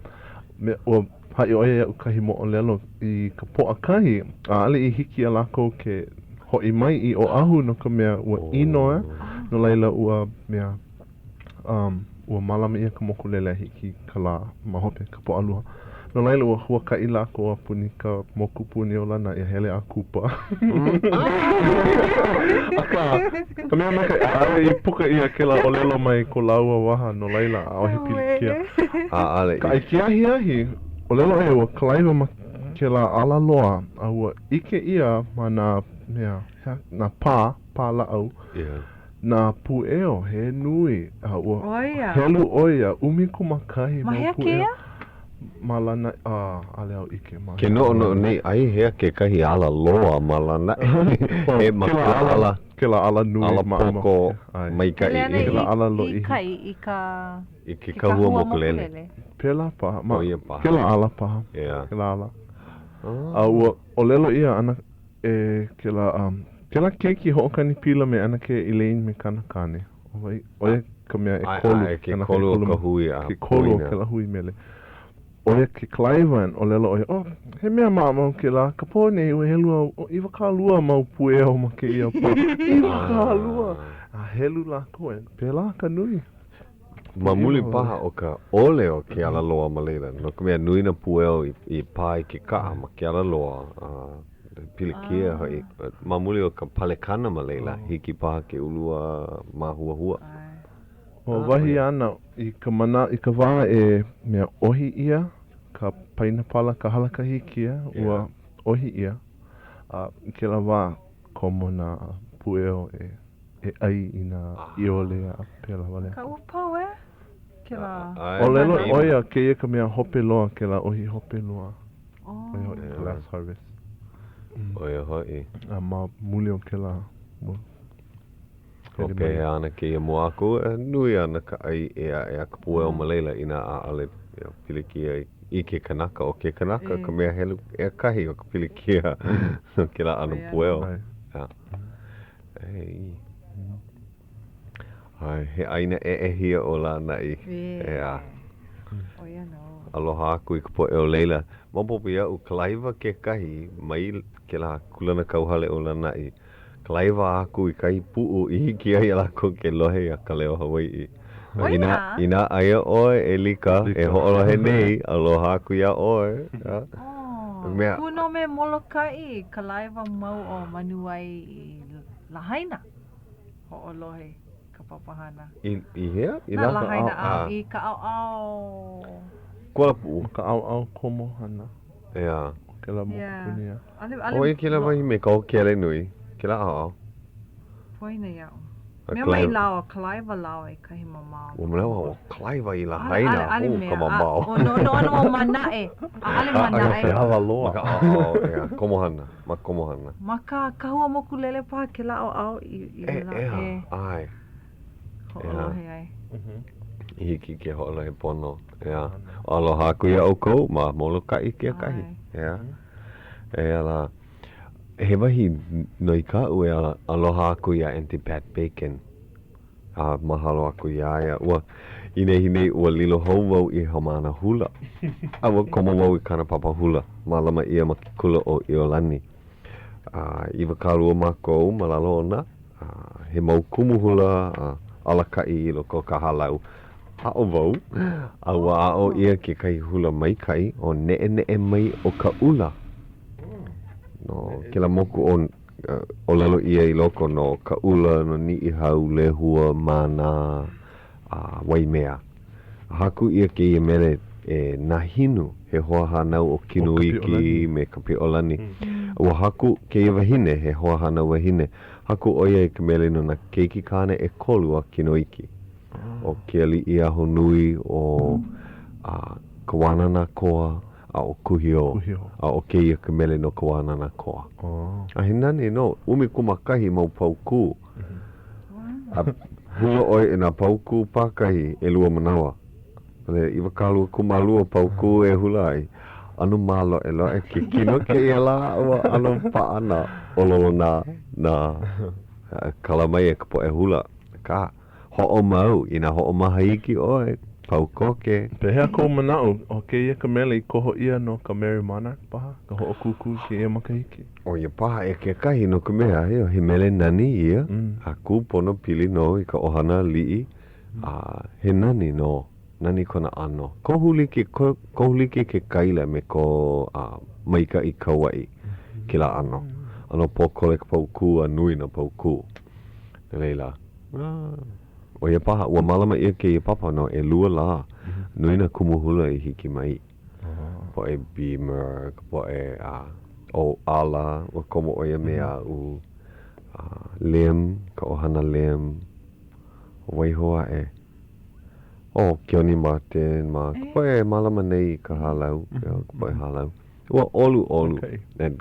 Me, ua haʻi ʻo ia iaʻu kahi moʻolelo i ka Pōʻakahi, ʻaʻole i hiki iā lākou ke hoʻi mai i Oʻahu no ka mea ua ʻino, no laila ua mea um, ua mālama ʻia ka mokulele a hiki i ka lā ma hope, ka Pōʻalua. No laila, ua huakaʻi lākou a puni ka mokupuni o Lānaʻi a hele a kupa. Akā, ka mea maikaʻi, ʻaʻole i puka ʻia kēlā ʻōlelo mai ko lāua waha, no laila, ʻaʻohe pilikia. ʻAʻole i. I ke ahiahi, ʻōlelo ʻo ia ua kalaiwa ma kēlā ala loa, a ua ʻike ʻia ma nā mea, nā pā, pā lāʻau, Nā pueo he nui, a ua helu ʻo ia 11 Ma mau hea pueo kēia? ma Lānaʻi, a ʻaʻole au ʻike ma Ke noʻonoʻo nei, ai hea kekahi ala loa ma Lānaʻi? E ma Kēlā kēlā ala, ala, kēlā ala nui ala ma, ma, poko ʻae. maikaʻi. Hele ana Kēlā ala i, i lōʻihi. kai, i ka, I ke ke kahua kahua mokulele. mokulele. Pēlā paha, ma, ʻO ia paha. kēlā ala paha, Yeah. kēlā ala. Ah. A ua ʻōlelo ʻia ana e kēlā, um, kēlā keiki hoʻokani pila me ʻAnakē Elaine me kāna kāne. ʻO wai, ʻo ia ka mea ʻekolu, ʻAe, ʻae, ke kanaka kolu o ʻekolu ka hui a ke kolu o poina. kēlā hui mele. ʻO ia ke kalaiwa, and ʻōlelo ʻo ia, oh, he mea maʻamau kēlā, ka pō nei ua helu au, ʻo 20 mau pueo ma kēia pā. 20! A helu lākou, and pēlā ka nui. Ma muli paha o ka ʻole o ke ala loa ma laila, no ka mea, nui nā pueo i, i pā i ke kaʻa ma ke ala loa, a pilikia hoʻi. Ma muli o ka palekana ma laila, hiki paha ke ulu a māhuahua. ʻO wahi āna, i ka mana, i ka wā e mea ʻohi ʻia ka painapala, ka hala kahiki, ua ʻohi ʻia, a i kēlā wā, komo nā pueo e e ʻai i nā ʻiole a pēlā wale aku. Akā ua pau e kēlā. ʻŌlelo ʻo ia, kēia ka mea hope loa, kēlā ʻohi hope loa. ʻO ia hoʻi ka last harvest. ʻO ia hoʻi. A ma muli o kēlā, ua O pehea ana kēia mua aku, e nui ana ka ʻai ʻē aʻe a ka pueo ma laila inā ʻaʻole pilikia i ke kanaka, ʻo ke kanaka ka mea helu ʻekahi o ka pilikia no kēlā ʻano pueo. ʻAe, he ʻāina ʻeʻehia ʻo Lānaʻi. ʻEā. ʻO ia nō. Aloha aku i ka poʻe o laila. Maopopo iaʻu, kalaiwa kekahi mai kēlā kūlanakauhale o Lānaʻi. Kalaiwa aku i kahi puʻu i hiki ai iā lākou ke lohe iā Ka Leo Hawaiʻi. ʻO ia? Inā, inā aia ʻoe, e Lika, e hoʻolohe nei, aloha aku iā ʻoe. Oh, Mea. Kū nō me Molokaʻi, kalaiwa mau ʻo Manuwai i Lahaina. Hoʻolohe ka papahana. I, i hea? I Na Lahaina, a, a, i ka ʻaoʻao. Kualapuʻu. Ma ka ʻaoʻao komohana. ʻEā. O kēlā mokupuni, ʻeā. ʻAʻole, ʻaʻole. ʻO ia kēlā wahi me ka hōkele nui, kēlā ʻaoʻao. Poina iaʻu. Mea mai lāua, kalaiwa lāua i kahi mamao. Ua manawa ua kalaiwa i Lahaina, ʻAʻole hū mea. ka mamao. ʻO noʻonoʻo nō ma naʻe. ʻAʻole ma naʻe. Ke ala loa. Ma ka ʻaoʻao, ʻeā, komohana, ma komohana. Ma ka kahua mokulele paha kēlā ʻaoʻao i, i E, la, ʻeā, e. ʻae. Hoʻolohe ai. I hiki ke hoʻolohe pono, ʻeā. Aloha aku iā ʻoukou ma Molokaʻi kekahi, ʻeā. Eia lā, he wahi noi kaʻu e aloha aku iā Aunty Pat Bacon. A mahalo aku iā ia. Ua, i nehinei, ua lilo hou wau i haumāna hula. A ua komo wau i kāna papa hula, mālama ʻia ma ke kula ʻo ʻIolani. A 20 mākou ma lalo ona, a he mau kumu hula a alakaʻi i loko o ka hālau. Aʻo wau, a ua aʻo ʻia kekahi hula maikaʻi ʻo Neʻeneʻe Mai ʻO Kaʻula. No kēlā moku ʻo ʻōlelo ʻia i loko no Kaʻula, no Niʻihau, Lehua, Mānā, a Waimea. A haku ʻia kēia mele e Nahinu, he hoahānau o Kinoiki me Kapiʻolani. Ua haku kēia wahine, he hoahānau wahine, haku ʻo ia i ka mele no nā keiki kāne ʻekolu a Kinoiki. ʻO Kealiʻiahonui, ʻo Kawānanakoa, a ʻo Kuhiō. A ʻo kēia ka mele no Kawānanakoa. A he nani nō, 11 mau paukū. A hula ʻoe i nā paukū pākahi ʻelua manawa. A laila, 22 paukū e hula ai. ʻAno māloʻeloʻe ke kino kēia lā, ua ʻano paʻa nā ʻololonā, nā kala mai e ka poʻe hula. Akā, Hoʻomau, inā hoʻomaha iki ʻoe, pau koke. Pehea kou manaʻo, ʻo kēia ka mele i koho ʻia no ka Merrie Monarch paha, ka hoʻokūkū i kēia makahiki? ʻO ia paha e kekahi, no ka mea, he mele nani ia, a kūpono pili nō i ka ʻohana aliʻi, a he nani nō, nani kona ʻano. Kohu like, kohu like ke kaila me ko Maikaʻi Kauaʻi, kēlā ʻano. ʻAno pōkole ka paukū a nui nā paukū. No laila, ʻo ia paha, ua mālama ʻia kēia papa no ʻelua lā. Nui nā kumu hula i hiki mai. Poʻe Beamer, ka poʻe ʻo Ala, ua komo ʻo ia me aʻu. Lim, ka ʻohana Lim, waiho aʻe. ʻO Keoni Martin mā, ka poʻe e mālama nei i ka hālau, ka poʻe hālau. Ua ʻoluʻolu.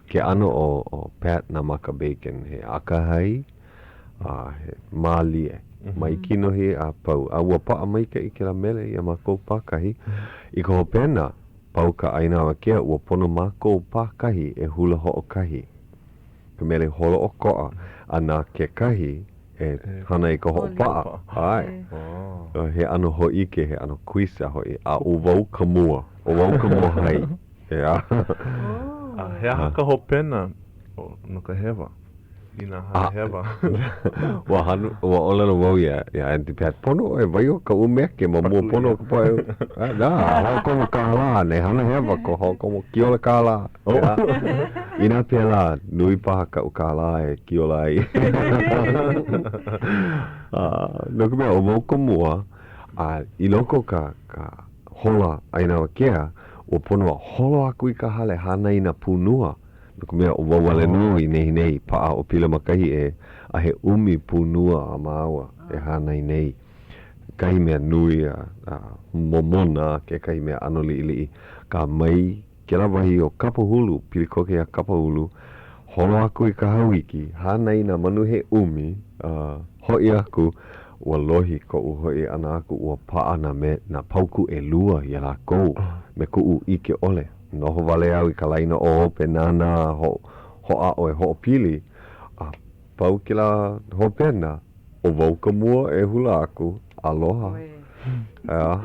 Ke ʻano o Pat Nāmaka Bacon, he akahai a he mālie mai kinohi a pau. A ua paʻa maikaʻi kēlā mele iā mākou pākahi. I ka hopena, pau ka ʻaina awakea, ua pono mākou pākahi e hula hoʻokahi. Ka mele holoʻokoʻa, a na kekahi e hana i ka hoʻopaʻa. ʻAe. He ʻano hōʻike, he ʻano kuisa hoʻi. A ʻo wau ka mua. ʻO wau ka mōhai. ʻEā. A he aha ka hopena no ka hewa? Inā hana hewa. Ua hana, ua ʻōlelo wau iā, iā Aunty Pat, pono ʻoe waiho ka ʻumeke ma mua pono o ka poʻe. Nā, hoʻokomo kālā, nei hana hewa ko hoʻokomo kiola kālā. ʻEā. Inā pēlā, nui paha kaʻu kālā e kiola ai. No ka mea, ʻo wau ka mua, a i loko o ka, ka hola ʻaina awakea, ua pono a holo aku i ka hale hānai i nā pūnua, no ka mea, ʻo wau wale nō i nehinei, paʻa ʻo Pila ma kahi ʻē, a he ʻumi pūnua a māua e hānai nei. Kekahi mea nui a, a momona, kekahi mea ʻano liʻiliʻi, akā mai kēlā wahi o Kapahulu, pili koke iā Kapahulu, holo aku i Kahauiki, hānai i nā manu he ʻumi, a hoʻi aku, ua lohi koʻu hoʻi ʻana aku, ua paʻa nā me, nā paukū ʻelua iā lākou me kuʻu ʻike ʻole. Noho wale au i ka laina o hope nānā ho, hoʻāʻo e hoʻopili, a pau kēlā hopena, ʻo wau ka mua e hula aku, aloha. ʻEā.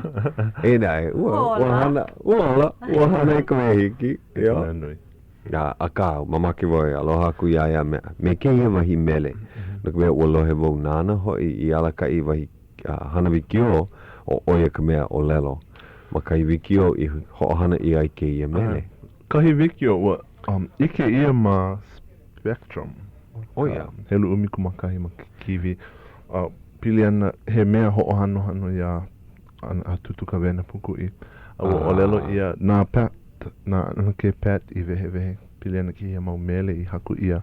Eia naʻe, ua, ua hana, ua ola, ua hana i ka mea hiki. ʻEā. A, akā, mamake wau e aloha aku iā ia me, me kēia wahi mele, no ka mea, ua lohe wau nāna hoʻi i alakaʻi i wahi hana wikiō, ʻo ʻo ia ka mea ʻōlelo ma kahi wikiō i hoʻohana ʻia ai kēia mele. Kahi wikiō, ua ʻike ʻia ma Spectrum. ʻO ia. Helu 11 ma ke kīwī. A pili ana he mea hoʻohanohano iā a Tūtū Kawena Pūkuʻi. A ua ʻōlelo ʻia na Pat, na ʻAnakē Pat i wehewehe pili ana kēia mau mele i haku ʻia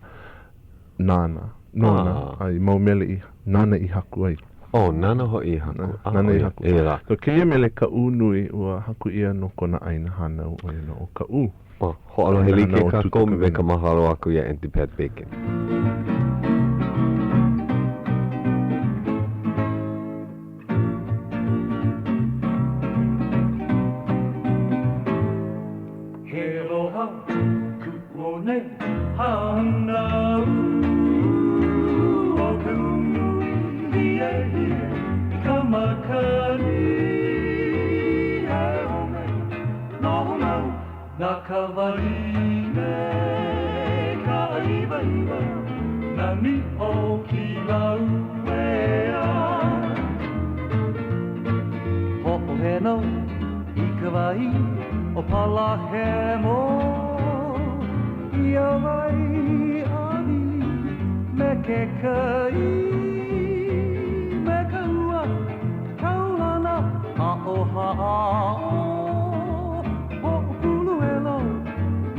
nāna, nona, a i mau mele i nāna i haku ai. Oh, nāna hoʻi i haku. Nāna i haku. So kēia mele Kaʻū nui, ua haku ʻia no kona ʻāina hānau, ʻo ia nō ʻo Kaʻū. Oh, hoʻolohe like kākou me ka mahalo aku iā Aunty Pat Bacon. one hānau o ka nui hiehie i ka makani He one noho mau na ka wahine Kaʻāiwaiwa nani o Kilauea Hoʻoheno i ka wai o Palahemo Ia wai ʻāwili me ke kai Me ka ua kaulana aʻo Hāʻao Hoʻopuluelo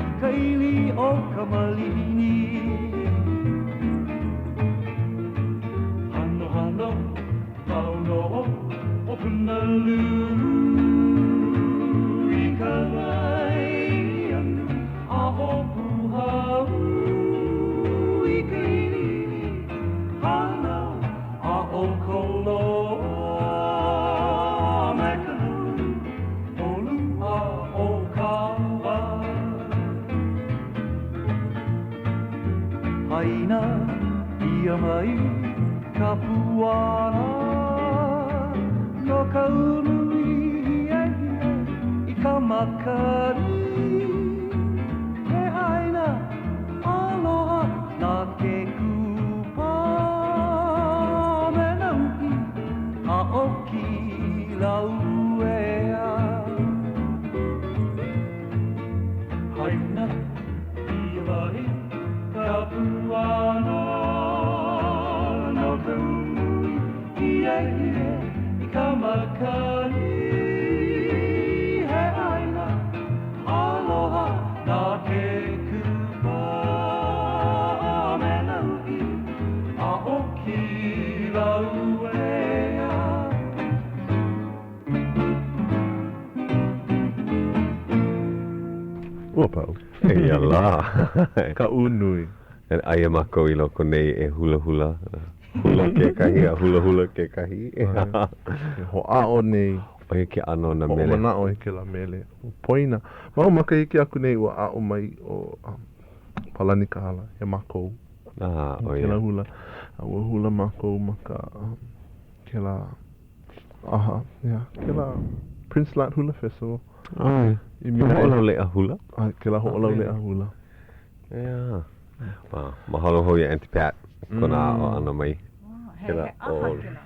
i ka ʻili o ka malihini Hanohano mau nō ʻo Punalū i ka wai anu aʻo Pūhau i ka ʻiliʻili hānau aʻo Koloa me ka lulu ʻolua o Kawa. Haina ʻia mai ka puana no ka ulu hiehie i ka makani He ʻāina aloha na ke kupa me nā uʻi a ʻo Kilauea. Haina ʻia mai ka puana no ka ulu hiehie i ka makani He ʻāina aloha na ke kupa me nā uʻi a ʻo Kilauea. Ua pau. Eia lā. Kaʻu nui. Aia mākou i loko nei e hulahula. Hula kekahi a hulahula kekahi. E hoʻāʻo nei. ʻO ia ke ʻano o nā mele. Hoʻomanaʻo i kēlā mele. ʻO Poina. Ma o makahiki aku nei ua aʻo mai ʻo um, Palani Kahala iā mākou. Ah, ʻo ia. Kēlā hula. A ua hula mākou ma ka um, kēlā ʻaha, yeah, kēlā Prince Lot Hula Festival. ʻAe. I Mirae. Hoʻolauleʻa hula? ʻAe, kēlā hoʻolauleʻa hula. Yeah. Wow. Mahalo hou iā Auntie Pat kona aʻo ʻana mai. He, he ʻaha kēlā.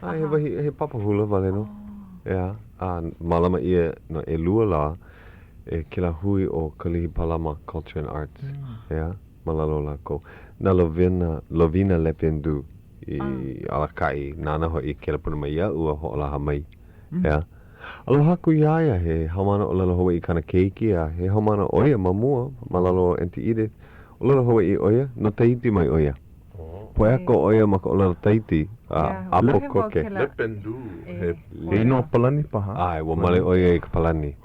ʻAe, he wahi, he papa hula wale nō. Yeah. A mālama ʻia no ʻelua lā e kēlā hui ʻo Kalihi Palama Culture and Arts. Yeah. Ma lalo o lākou. Na Lovina, Lovina Lependu i alakaʻi, nāna hoʻi i kelepona mai iaʻu a hoʻolaha mai. ʻEā. Aloha aku iā ia, he haumāna ʻōlelo Hawaiʻi kāna keiki, a he haumāna ʻo ia ma mua, ma lalo o Auntie Edith. ʻŌlelo Hawaiʻi ʻo ia, no Tahiti mai ʻo ia. Poeko ʻo ia ma ka ʻōlelo Tahiti, a ʻapo koke. Lependu, he inoa Palani paha. ʻAe, ua male ʻo ia i ka Palani.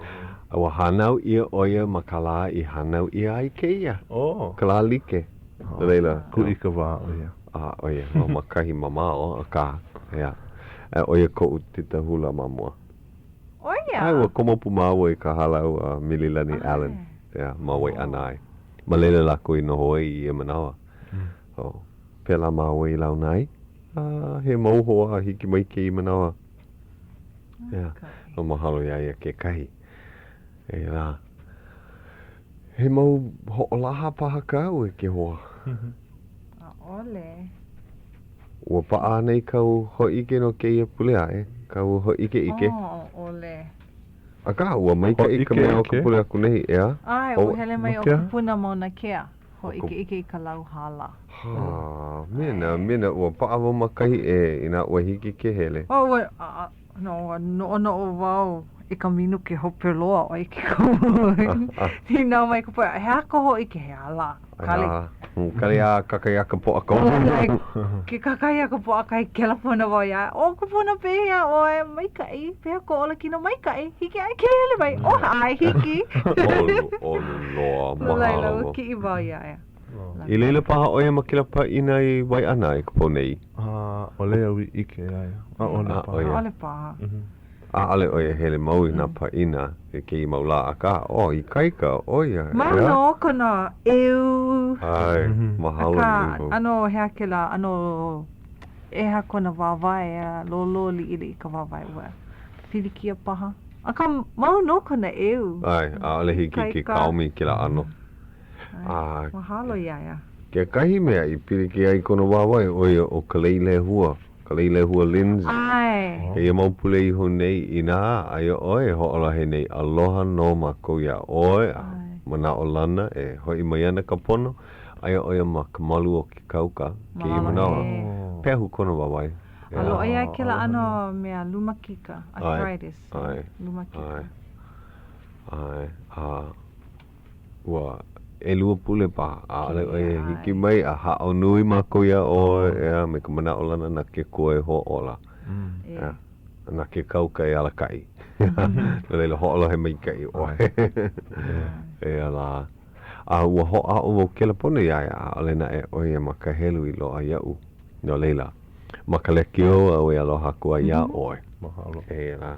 A ua hānau ʻia ʻo ia ma ka lā i hānau ʻia ai kēia. Ka lā like. No laila. Kūikawā ʻo ia. A, ʻo ia, ʻo ma kahi mamao, akā, ʻeā, a ʻo ia koʻu tita hula ma mua. ʻO ia? ʻAe, ua komo pū māua i ka hālau a Mililani Allen, ʻeā, ma Waiʻanae. Ma laila lākou i noho ai i ia manawa. So, pēlā māua i launa ai, a he mau hoa a hiki mai kēia manawa. ʻEā, no mahalo iā ia kekahi. ʻEā. He mau hoʻolaha paha kāu e ke hoa? ʻAʻole. Ua paʻa anei kāu hōʻike no kēia pule aʻe, kāu hōʻikeʻike? ʻAʻole. Akā, ua maikaʻi ka mea o ka pule aku nei, ʻeā? ʻAe, ua hele mai ʻo Kupuna Mauna Kea, hōʻikeʻike i ka lau hala. Hā, mena, mena, ua paʻa wau ma kahi ʻē, inā ua hiki ke hele. Oh, ua, No, ua noʻonoʻo wau i ka minuke hope loa ʻo i ke kumu. Nīnau mai ka poʻe, he aha ka hōʻike, he aha lā? Kali. Kali a kakahiaka Pōʻakahi. Ke kakahiaka Pōʻakahi, kelepona wau iā ia, ʻO kupuna pehea ʻoe? Maikaʻi. Pehea kou olakino? Maikaʻi. Hiki ʻae ke hele mai? ʻO, ʻae, hiki. ʻOlu, ʻolu loa. No laila, ua kiʻi wau iā ia. I laila paha ʻo ia ma kēlā pāʻina i Waiʻanae i ka pō nei? ʻAʻole au i ʻike iā ia. ʻAʻole paha. ʻAʻole paha. ʻaʻole ʻo ia hele mau i nā pāʻina i kēia mau lā, akā, oh, ikaika ʻo ia, Mau ʻeā? nō kona ʻeu. ʻAe, mahalo Akā, nui wau. ʻano he aha kēlā, ʻano ʻeha kona wāwae a lōlō liʻiliʻi ka wāwae ua pilikia paha. Akā, mau nō kona ʻeu. ʻAe, ʻaʻole hiki ke Ikaika. kaomi kēlā ʻano. A. Mahalo iā ia. Kekahi mea i pilikia ai kona wāwae, ʻo ia ʻo Kaleilehua, Kaleilehua Lindsay. ʻAe. Kēia mau pule iho nei, inā aia ʻoe e hoʻolohe nei, aloha nō mākou iā ʻoe a manaʻolana e hoʻi mai ana ka pono, aia ʻo ia ma ka malu o ke kauka kēia manawa. Pehu kona wāwae. A loaʻa iā ia kēlā ʻano mea lumakika, arthritis, lumakika. ʻAe, ʻae, a ua ʻelua pule paha, ʻaʻole ʻoe e hiki mai a haʻo nui mākou iā ʻoe, ʻeā, me ka manaʻolana na ke Akua e hoʻōla, ʻeā, na ke kauka e alakaʻi. No laila, hoʻolohe maikaʻi ʻoe. Eia lā. A ua hoʻāʻo wau kelepona iā ia, ʻaʻole naʻe ʻo ia ma ka helu i loaʻa iaʻu. No laila, ma ka lekiō au e aloha aku ai iā ʻoe. Mahalo. Eia lā.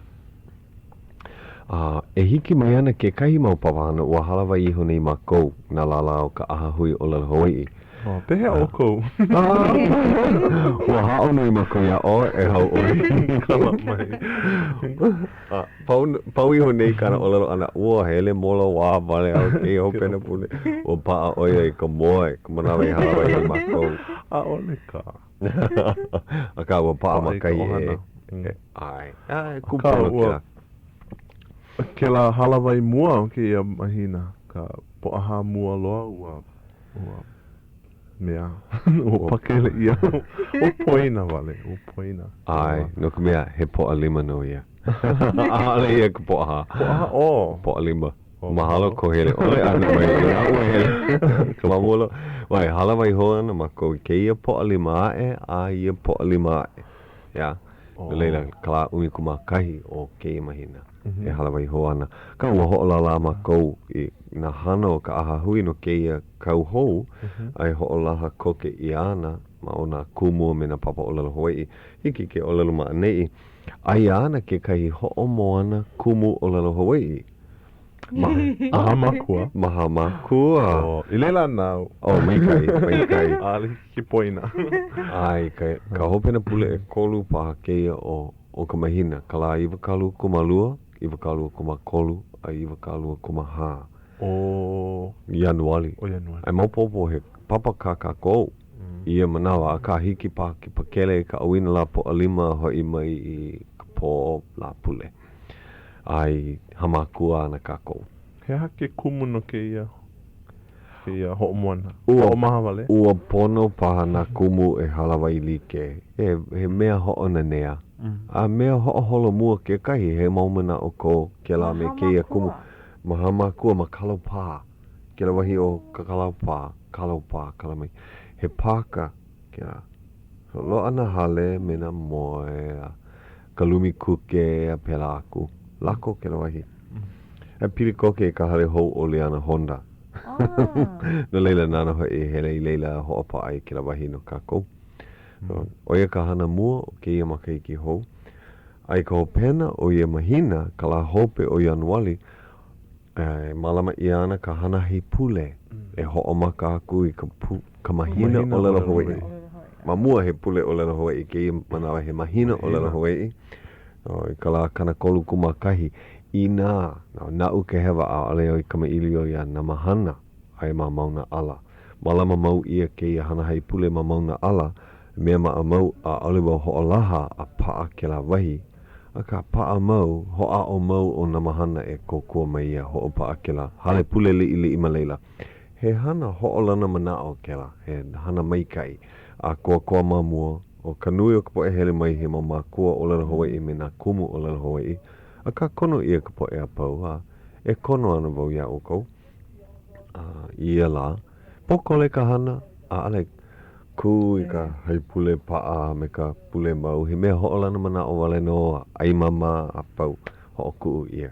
A e hiki mai ana kekahi mau papahana ua hālāwai iho nei mākou, nā lālā o ka ʻAhahui ʻŌlelo Hawaiʻi. Oh, pehea ʻoukou? Ua haʻo nui mākou iā ʻoe, e hauʻoli. Kala mai. A pau, pau iho nei kāna ʻōlelo ʻana, ua hele moloā wale au kēia hopena pule. Ua paʻa ʻo ia i ka moe, ka manawa i hālāwai ai mākou. ʻAʻole kā. Akā, ua paʻa ma kahi ʻē. ʻAe. ʻAe, kūpono kēlā. Kēlā hālāwai mua o kēia mahina, ka Pōʻahā mua loa, ua, ua mea, ua pakele ʻia. Ua poina wale, ua poina. ʻAe, no ka mea, he Pōʻalima nō ia. ʻAʻole ia ka Pōʻahā. Pōʻahā, oh. Pōʻalima. Mahalo kou hele ʻole ʻana mai inā ua hele ma mua loa. Ua e hālāwai hou ana mākou i kēia Pōʻalima aʻe a ia Pōʻalima aʻe. ʻEā? No laila, ka lā 11 o kēia mahina e hālāwai hou ana. Akā, ua hoʻolālā mākou i nā hana o ka ʻahahui no kēia kau hou a e hoʻolaha koke ʻia ana ma o nā kumu a me nā papa ʻōlelo Hawaiʻi. Hiki ke ʻōlelo ma ʻaneʻi, aia ana kekahi hoʻomoana kumu ʻōlelo Hawaiʻi ma Hāmākua. Ma Hāmākua. Oh, i laila ana au. Oh, maikaʻi, maikaʻi. ʻAʻole hiki ke poina. ʻAe, i ka, ka hopena pule ʻekolu paha kēia o, o ka mahina, ka lā 22, 23, a 24. O. Ianuali. O Ianuali. A maopopo he papa kā kākou i ia manawa, akā hiki paha ke pakele i ka ʻauinalā Pōʻalima hoʻi mai i ka pō Lāpule. A i Hāmākua ana kākou. He aha ke kumu no kēia, kēia hoʻomoana? Ua, Hoʻomaha wale? ua pono paha nā kumu e hālāwai like, he, he mea hoʻonanea, a mea hoʻoholomua kekahi, he mau manaʻo ko kēlā me kēia kumu. Ma Hāmākua, ma Kalaupā, kēlā wahi o Kalaupā, Kalaupā, Kalamai, he pāka kēlā. So, loaʻa nā hale me nā moe a ka lumi kuke a pēlā aku. Lako kēlā wahi. E pili koke i ka hale hou o Liana Honda. No laila, nāna hoʻi e hele i laila a hoʻopaʻa i kēlā wahi no kākou. So, ʻo ia ka hana mua o kēia makahiki hou. A i ka hopena o ia mahina, ka lā hope o Ianuali, e mālama ʻia ana ka hana haipule e hoʻomaka aku i ka pu, ka mahina ʻōlelo Hawaiʻi. Ma mua he pule ʻōlelo Hawaiʻi, kēia manawa he mahina ʻōlelo Hawaiʻi. I ka lā 31, inā naʻu ka hewa ʻaʻole au i kamaʻilio iā Namahana aia ma Mauna ʻAla. Mālama mau ʻia kēia hana haipule ma Mauna ʻAla, Mea maʻamau, ʻaʻole wau hoʻolaha a paʻa kēlā wahi, akā paʻa mau, hoʻāʻo mau ʻo Namahana e kōkua mai a hoʻopaʻa kēlā hale pule liʻiliʻi ma laila. He hana hoʻolana manaʻo kēlā, he hana maikaʻi a koakoa ma mua o ka nui o ka poʻe hele mai he mau mākua ʻōlelo Hawaiʻi me nā kumu ʻōlelo Hawaiʻi, akā kono ʻia ka poʻe a pau a e kono ana wau iā ʻoukou a i ia lā, pōkole ka hana, ʻaʻole Kū i ka haipule paʻa a me ka pule mau, he mea hoʻolana manaʻo wale nō a ʻai māmā a pau, hoʻokuʻu ʻia.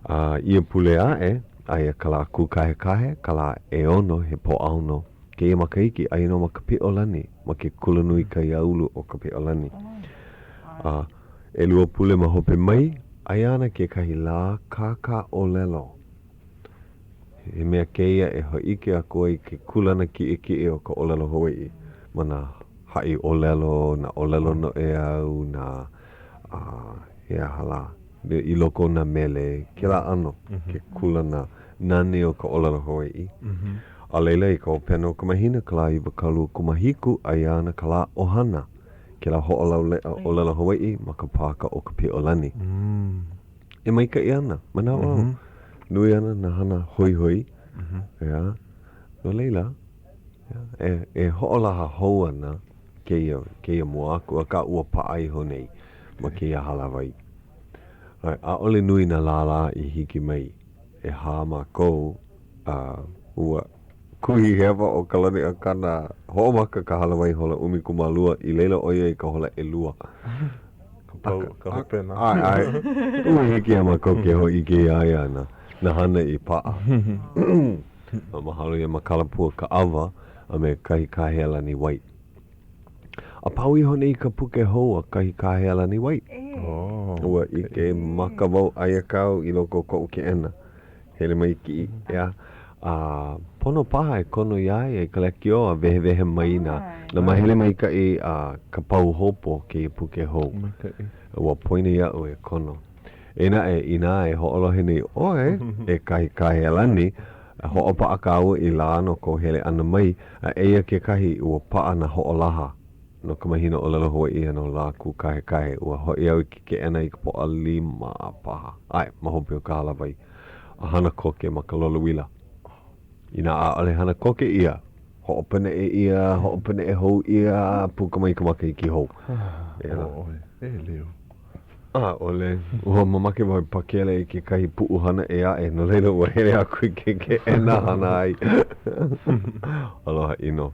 A ia pule aʻe, aia ka lā kūkahekahe, ka lā ʻeono, he Pōʻaono, kēia makahiki, aia nō ma Kapiʻolani, ma ke Kulanui Kaiāulu o Kapiʻolani. A. ʻElua pule ma hope mai, aia ana kekahi lā kākāʻōlelo. He mea kēia e hōʻike aku ai ke kūlana kiʻekiʻe o ka ʻōlelo Hawaiʻi ma nā haʻi ʻōlelo, nā ʻōlelo noʻeau, nā, a, he aha lā, i loko o nā mele, kēlā ʻano, ke kūlana nani o ka ʻōlelo Hawaiʻi. A laila, i ka hopena o ka mahina, ka lā 27, aia ana ka lā ʻohana, kēlā hoʻolauleʻa ʻōlelo Hawaiʻi ma ka pāka o ka Piʻolani. E maikaʻi ana, manaʻo au, nui ana nā hana hoihoi, ʻeā, no laila, e, e hoʻolaha hou ana kēia, kēia mua aku, akā ua paʻa iho nei ma kēia hālāwai. ʻAʻole nui nā lālā i hiki mai, ʻehā mākou, a ua kuhi hewa ʻo Kalani Akana, hoʻomaka ka hālāwai hola 12, i laila ʻo ia i ka hola ʻelua. Ka pau, ka hopena. ʻAe, ʻae. Ua hiki iā mākou ke hōʻike iā ia nā, nā hana i paʻa. A mahalo iā Makalapua Kaʻawa a me kahi Kahealani White. A pau iho nei ka puke hou a kahi Kahealani White. Ua ʻike maka wau aia kau i loko o koʻu keʻena. Hele mai kiʻi, ʻeā. A pono paha e kono iā ia i ka lekiō a wehewehe mai nā, nā māhele maikaʻi a ka pahuhopu o kēia puke hou. Maikaʻi. Ua poina iaʻu e kono. Eia naʻe, inā e hoʻolohe nei ʻoe e kahi Kahealani, hoʻopaʻa kāua i lā no kou hele ʻana mai, a eia kekahi, ua paʻa nā hoʻolaha no ka mahina ʻōlelo Hawaiʻi a no lā kūkahekahe. Ua hoʻi au i ke keʻena i ka Pōʻalima paha. ʻAe, ma hope o ka hālāwai a hana koke ma ka lolouila. Inā ʻaʻole hana koke ʻia, hoʻopaneʻe ʻia, hoʻopaneʻe hou ʻia, puka mai ka makahiki hou. ʻOe, e leo. ʻAʻole. Ua mamake wau e pakele i kekahi puʻu hana ʻē aʻe, no laila ua hele aku i ke keʻena hana ai. Aloha ʻino.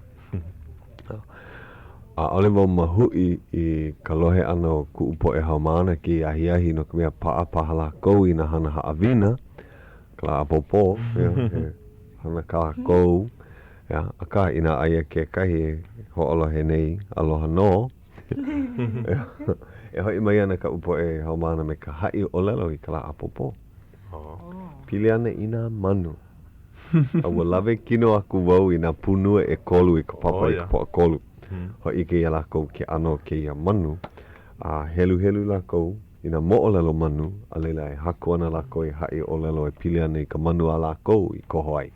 ʻAʻole wau mahuʻi i ka lohe ʻana o kuʻu poʻe haumāna kēia ahiahi no ka mea paʻa paha lākou i nā hana haʻawina, ka lā ʻapōpō, he hana kā lākou, akā inā aia kekahi e hoʻolohe nei, aloha nō. E hoʻi mai ana kaʻu poʻe haumāna me ka haʻi ʻōlelo i ka lā ʻapōpō. Pili ana i nā manu. A ua lawe kino aku wau i nā pūnua ʻekolu i ka papa i ka Pōʻakolu. Hōʻike iā lākou ke ʻano o kēia manu, a heluhelu lākou i nā moʻolelo manu, a laila e haku ana lākou i haʻi ʻōlelo e pili ana i ka manu a lākou i koho ai.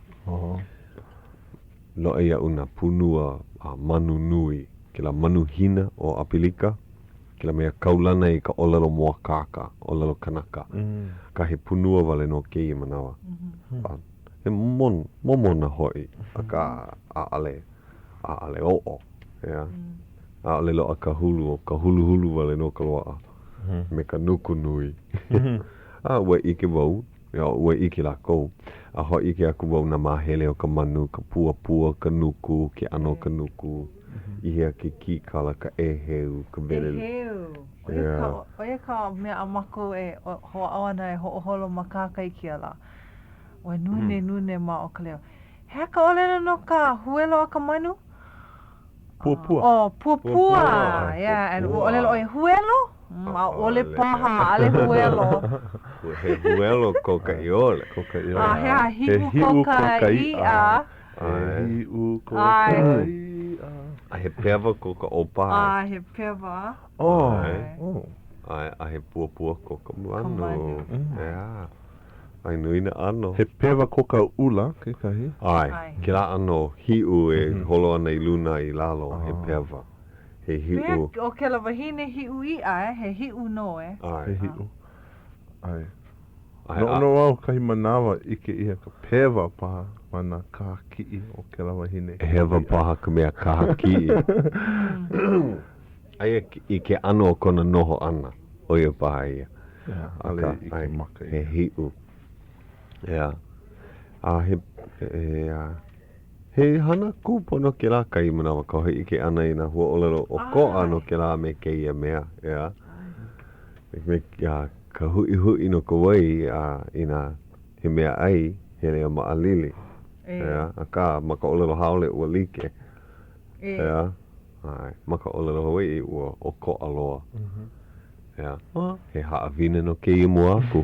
Loaʻa iaʻu nā pūnua a manu nui, kēlā manu hina o ʻApelika, kēlā mea kaulana i ka ʻōlelo mōakāka, ʻōlelo kanaka. Akā he pūnua wale nō kēia manawa. A he mon, momona hoʻi, akā ʻaʻole, ʻaʻole oʻo, ʻeā. ʻAʻole loaʻa ka hulu, ʻo ka huluhulu wale nō ka loaʻa me ka nuku nui. A ua ʻike wau, ua ʻike lākou, a hōʻike aku wau nā māhele o ka manu, ka puapua, ka nuku, ke ʻano o ka nuku, i hea ke kīkala, ka ʻēheu, ka wele. ʻEheu. ʻO ia ka, ʻo ia ka mea a mākou e hoʻāʻo ana e hoʻoholo ma kahakai kēia lā. Ua nūnē, nūnē ma o ka leo. He aha ka ʻōlelo no ka huelo a ka manu? Puapua. Oh, puapua. Yeah, and ua ʻōlelo ʻoe, huelo? ʻAʻole paha, ʻaʻole huelo. He huelo ko ka ʻiole. Ko ka ʻiole. A he aha, hiʻu ko ka iʻa. He hiʻu ko ka iʻa. A he pewa ko ka ʻōpae. A he pewa. Oh. Oh. A, a he puapua ko ka manu. Ka manu. Yeah. ʻAe, nui nā ʻano. He pewa ko ka ula kekahi. ʻAe, kēlā ʻano hiʻu e holo ana i luna i lalo, he pewa. He hiʻu. ʻO kēlā wahine hiʻu iʻa, eh? He hiʻu nō, eh? ʻAe. He hiʻu. ʻAe. Noʻonoʻo au kahi manawa ʻike ʻia ka pewa paha ma nā kaha kiʻi o kēlā wahine. Hewa paha ka mea kaha kiʻi. Aia i ke ʻano o kona noho ʻana, ʻo ia paha ia. ʻAʻole i ʻike maka ʻia. He hiʻu. ʻEā. A he, he, he hana kūpono kēlā kahi manawa ka hōʻike ʻana i nā huaʻōlelo ʻokoʻa no kēlā me kēia mea, ʻeā. Me ka huʻihuʻi no ka wai, a inā he mea ʻai, hele a maʻalili. ʻEā. Akā, ma ka ʻōlelo haole ua like. ʻEā. ʻAe. Ma ka ʻōlelo Hawaiʻi, ua ʻokoʻa loa. ʻEā, he haʻawina no kēia mua aku.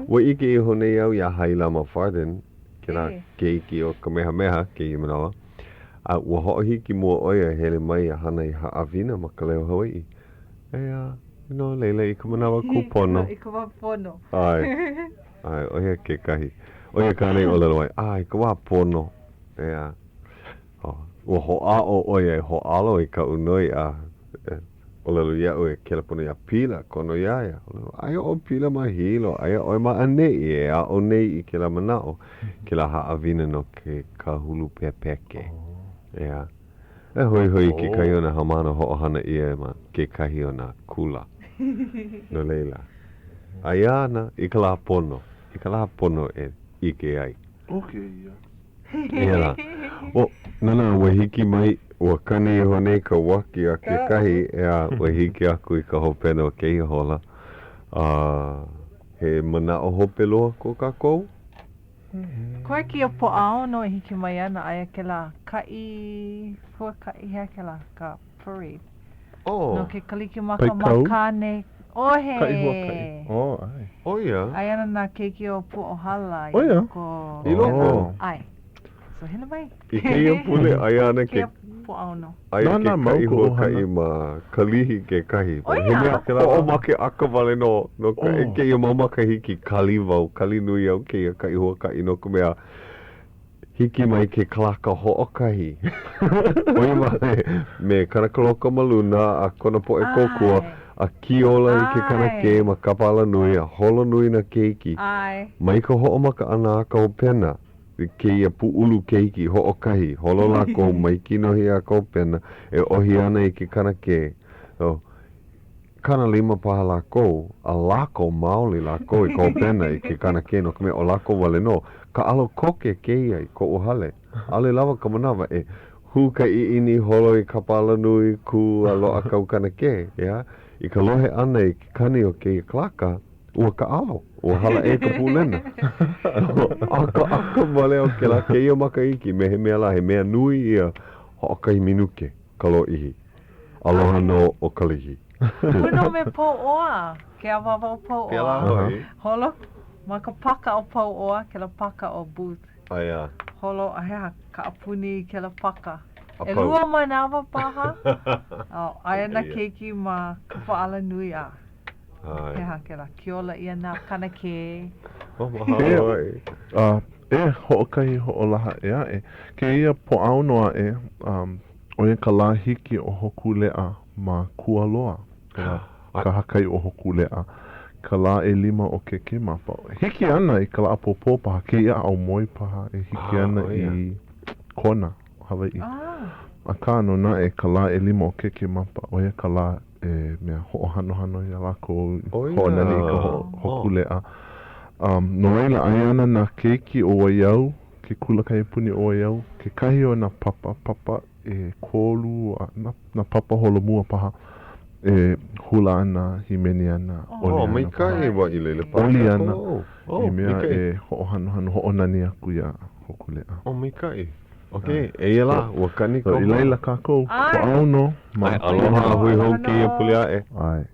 Ua ʻike iho nei au iā Hailama Farden, kēlā keiki o Kamehameha kēia manawa, a ua hoʻohiki mua ʻo ia e hele mai a hana i haʻawina ma Ka Leo Hawaiʻi. ʻEā, no laila i ka manawa kūpono. I ka wā pono. ʻAe, ʻae, ʻo ia kekahi. ʻO ia kāna i ʻōlelo ai, ʻAe, i ka wā pono. ʻEā. Ua hoʻāʻo ʻo ia e hōʻalo i kaʻu noi a ʻōlelo iaʻu e kelepona iā Pila, kono iā ia. ʻŌlelo, aia ʻo Pila ma Hilo, aia ʻoe ma ʻaneʻi e aʻo nei i kēlā manaʻo, kēlā haʻawina no ke kāhulu pepeke. ʻEā. E hoihoi i kekahi o nā haumāna hoʻohana ʻia ma kekahi o nā kula. No laila, aia ana i ka lā pono, i ka lā pono e ʻike ai. ʻO kēia. Ia lā. O, nānā, ua hiki mai, ua kani iho nei ka uaki a kekahi, ʻeā, ua hiki aku i ka hopena o kēia hola. A, he manaʻo hope loa ko kākou? Koe kēia Pōʻaono e hiki mai ana, aia kēlā kaʻi, huakaʻi, he aha kēlā, ka parade. Oh. No ke Kalikimaka Makane. ʻOhe. Kaʻi huakaʻi. Oh, ʻae. ʻO ia. Aia ana nā keiki o Pūʻōhala i loko. I loko. ʻAe. So hele mai. I kēia pule, aia ana ke. Kēia Pōʻaono. Aia ke kaʻi huakaʻi ma Kalihi kekahi. ʻO ia. He mea hoʻomakeʻaka wale nō no ka e kēia mau makahiki kali wau, kali nui au kēia kaʻi huakaʻi no ka mea, Hiki mai ke kalaka hoʻokahi, ʻo ia wale me kāna kaloka ma luna a kona poʻe kōkua, a kiola i ke kanakē ma kapa alanui a holo nui nā keiki. Mai ka hoʻomaka ʻana a ka hopena, kēia pūʻulu keiki hoʻokahi, holo lākou mai kinohi a ka hopena e ʻohi ana i ke kanakē. 50 paha lākou, a lako maoli lākou i ka hopena i ke kanakē no ka mea ʻo lākou wale nō. Kāʻalo koke kēia i koʻu hale. ʻAʻole lawa ka manawa e hū ka ʻiʻini holo i kapa alanui, kū a loaʻa kāu kanakē, ʻeā? I ka lohe ʻana i ke kani o kēia kalaka, ua kāʻalo, ua hala ʻē ka pūlena. ʻAkaʻaka wale au kēlā kēia makahiki me he mea lā he mea nui ia hoʻokahi minuke ka lōʻihi. Aloha nō ʻo Kalihi. Pono me Pauoa, ke awāwa o Pauoa. Pēlā hoʻi. Holo ma ka pāka o Pauoa, kēlā pāka ʻo Booth. Aia. Holo a he aha, kaʻapuni i kēlā pāka. A pau. ʻElua manawa paha, aia nā keiki ma kapa alanui a he aha kēlā, kiola ʻia nā kanakē. Oh, mahalo hoʻi. A, e, hoʻokahi hoʻolaha ʻē aʻe. Kēia Pōʻaono aʻe, um, ʻO ia ka lā hiki o Hōkūleʻa ma Kualoa, ka kahakai o Hōkūleʻa, ka lā ʻelima o Kēkēmapa. Hiki ana i ka lā ʻapōpō paha, kēia aumoe paha e hiki ana i Kona, Hawaiʻi. Akā nō naʻe, ka lā ʻelima o Kēkēmapa, ʻo ia ka lā e mea hoʻohanohano iā lākou, hoʻonani i ka Hōkūleʻa. No laila, aia ana nā keiki o Waiau, ke kula kaiapuni o Waiau, kekahi o nā papa, papa ʻekolu, a nā, nā papa holomua paha, e hula ana, hīmeni ana, oli Oh, ana paha. maikaʻi ua i laila paha Oli ana kākou. Oh, i mea maikaʻi. e hoʻohanohano, hoʻonani aku iā Hōkūleʻa. Oh, maikaʻi. Okay, eia lā, ua kani So, ka i laila kākou, ʻAe. Pōʻaono, ma ʻAe, aloha a hui hou kēia pule aʻe. ʻAe.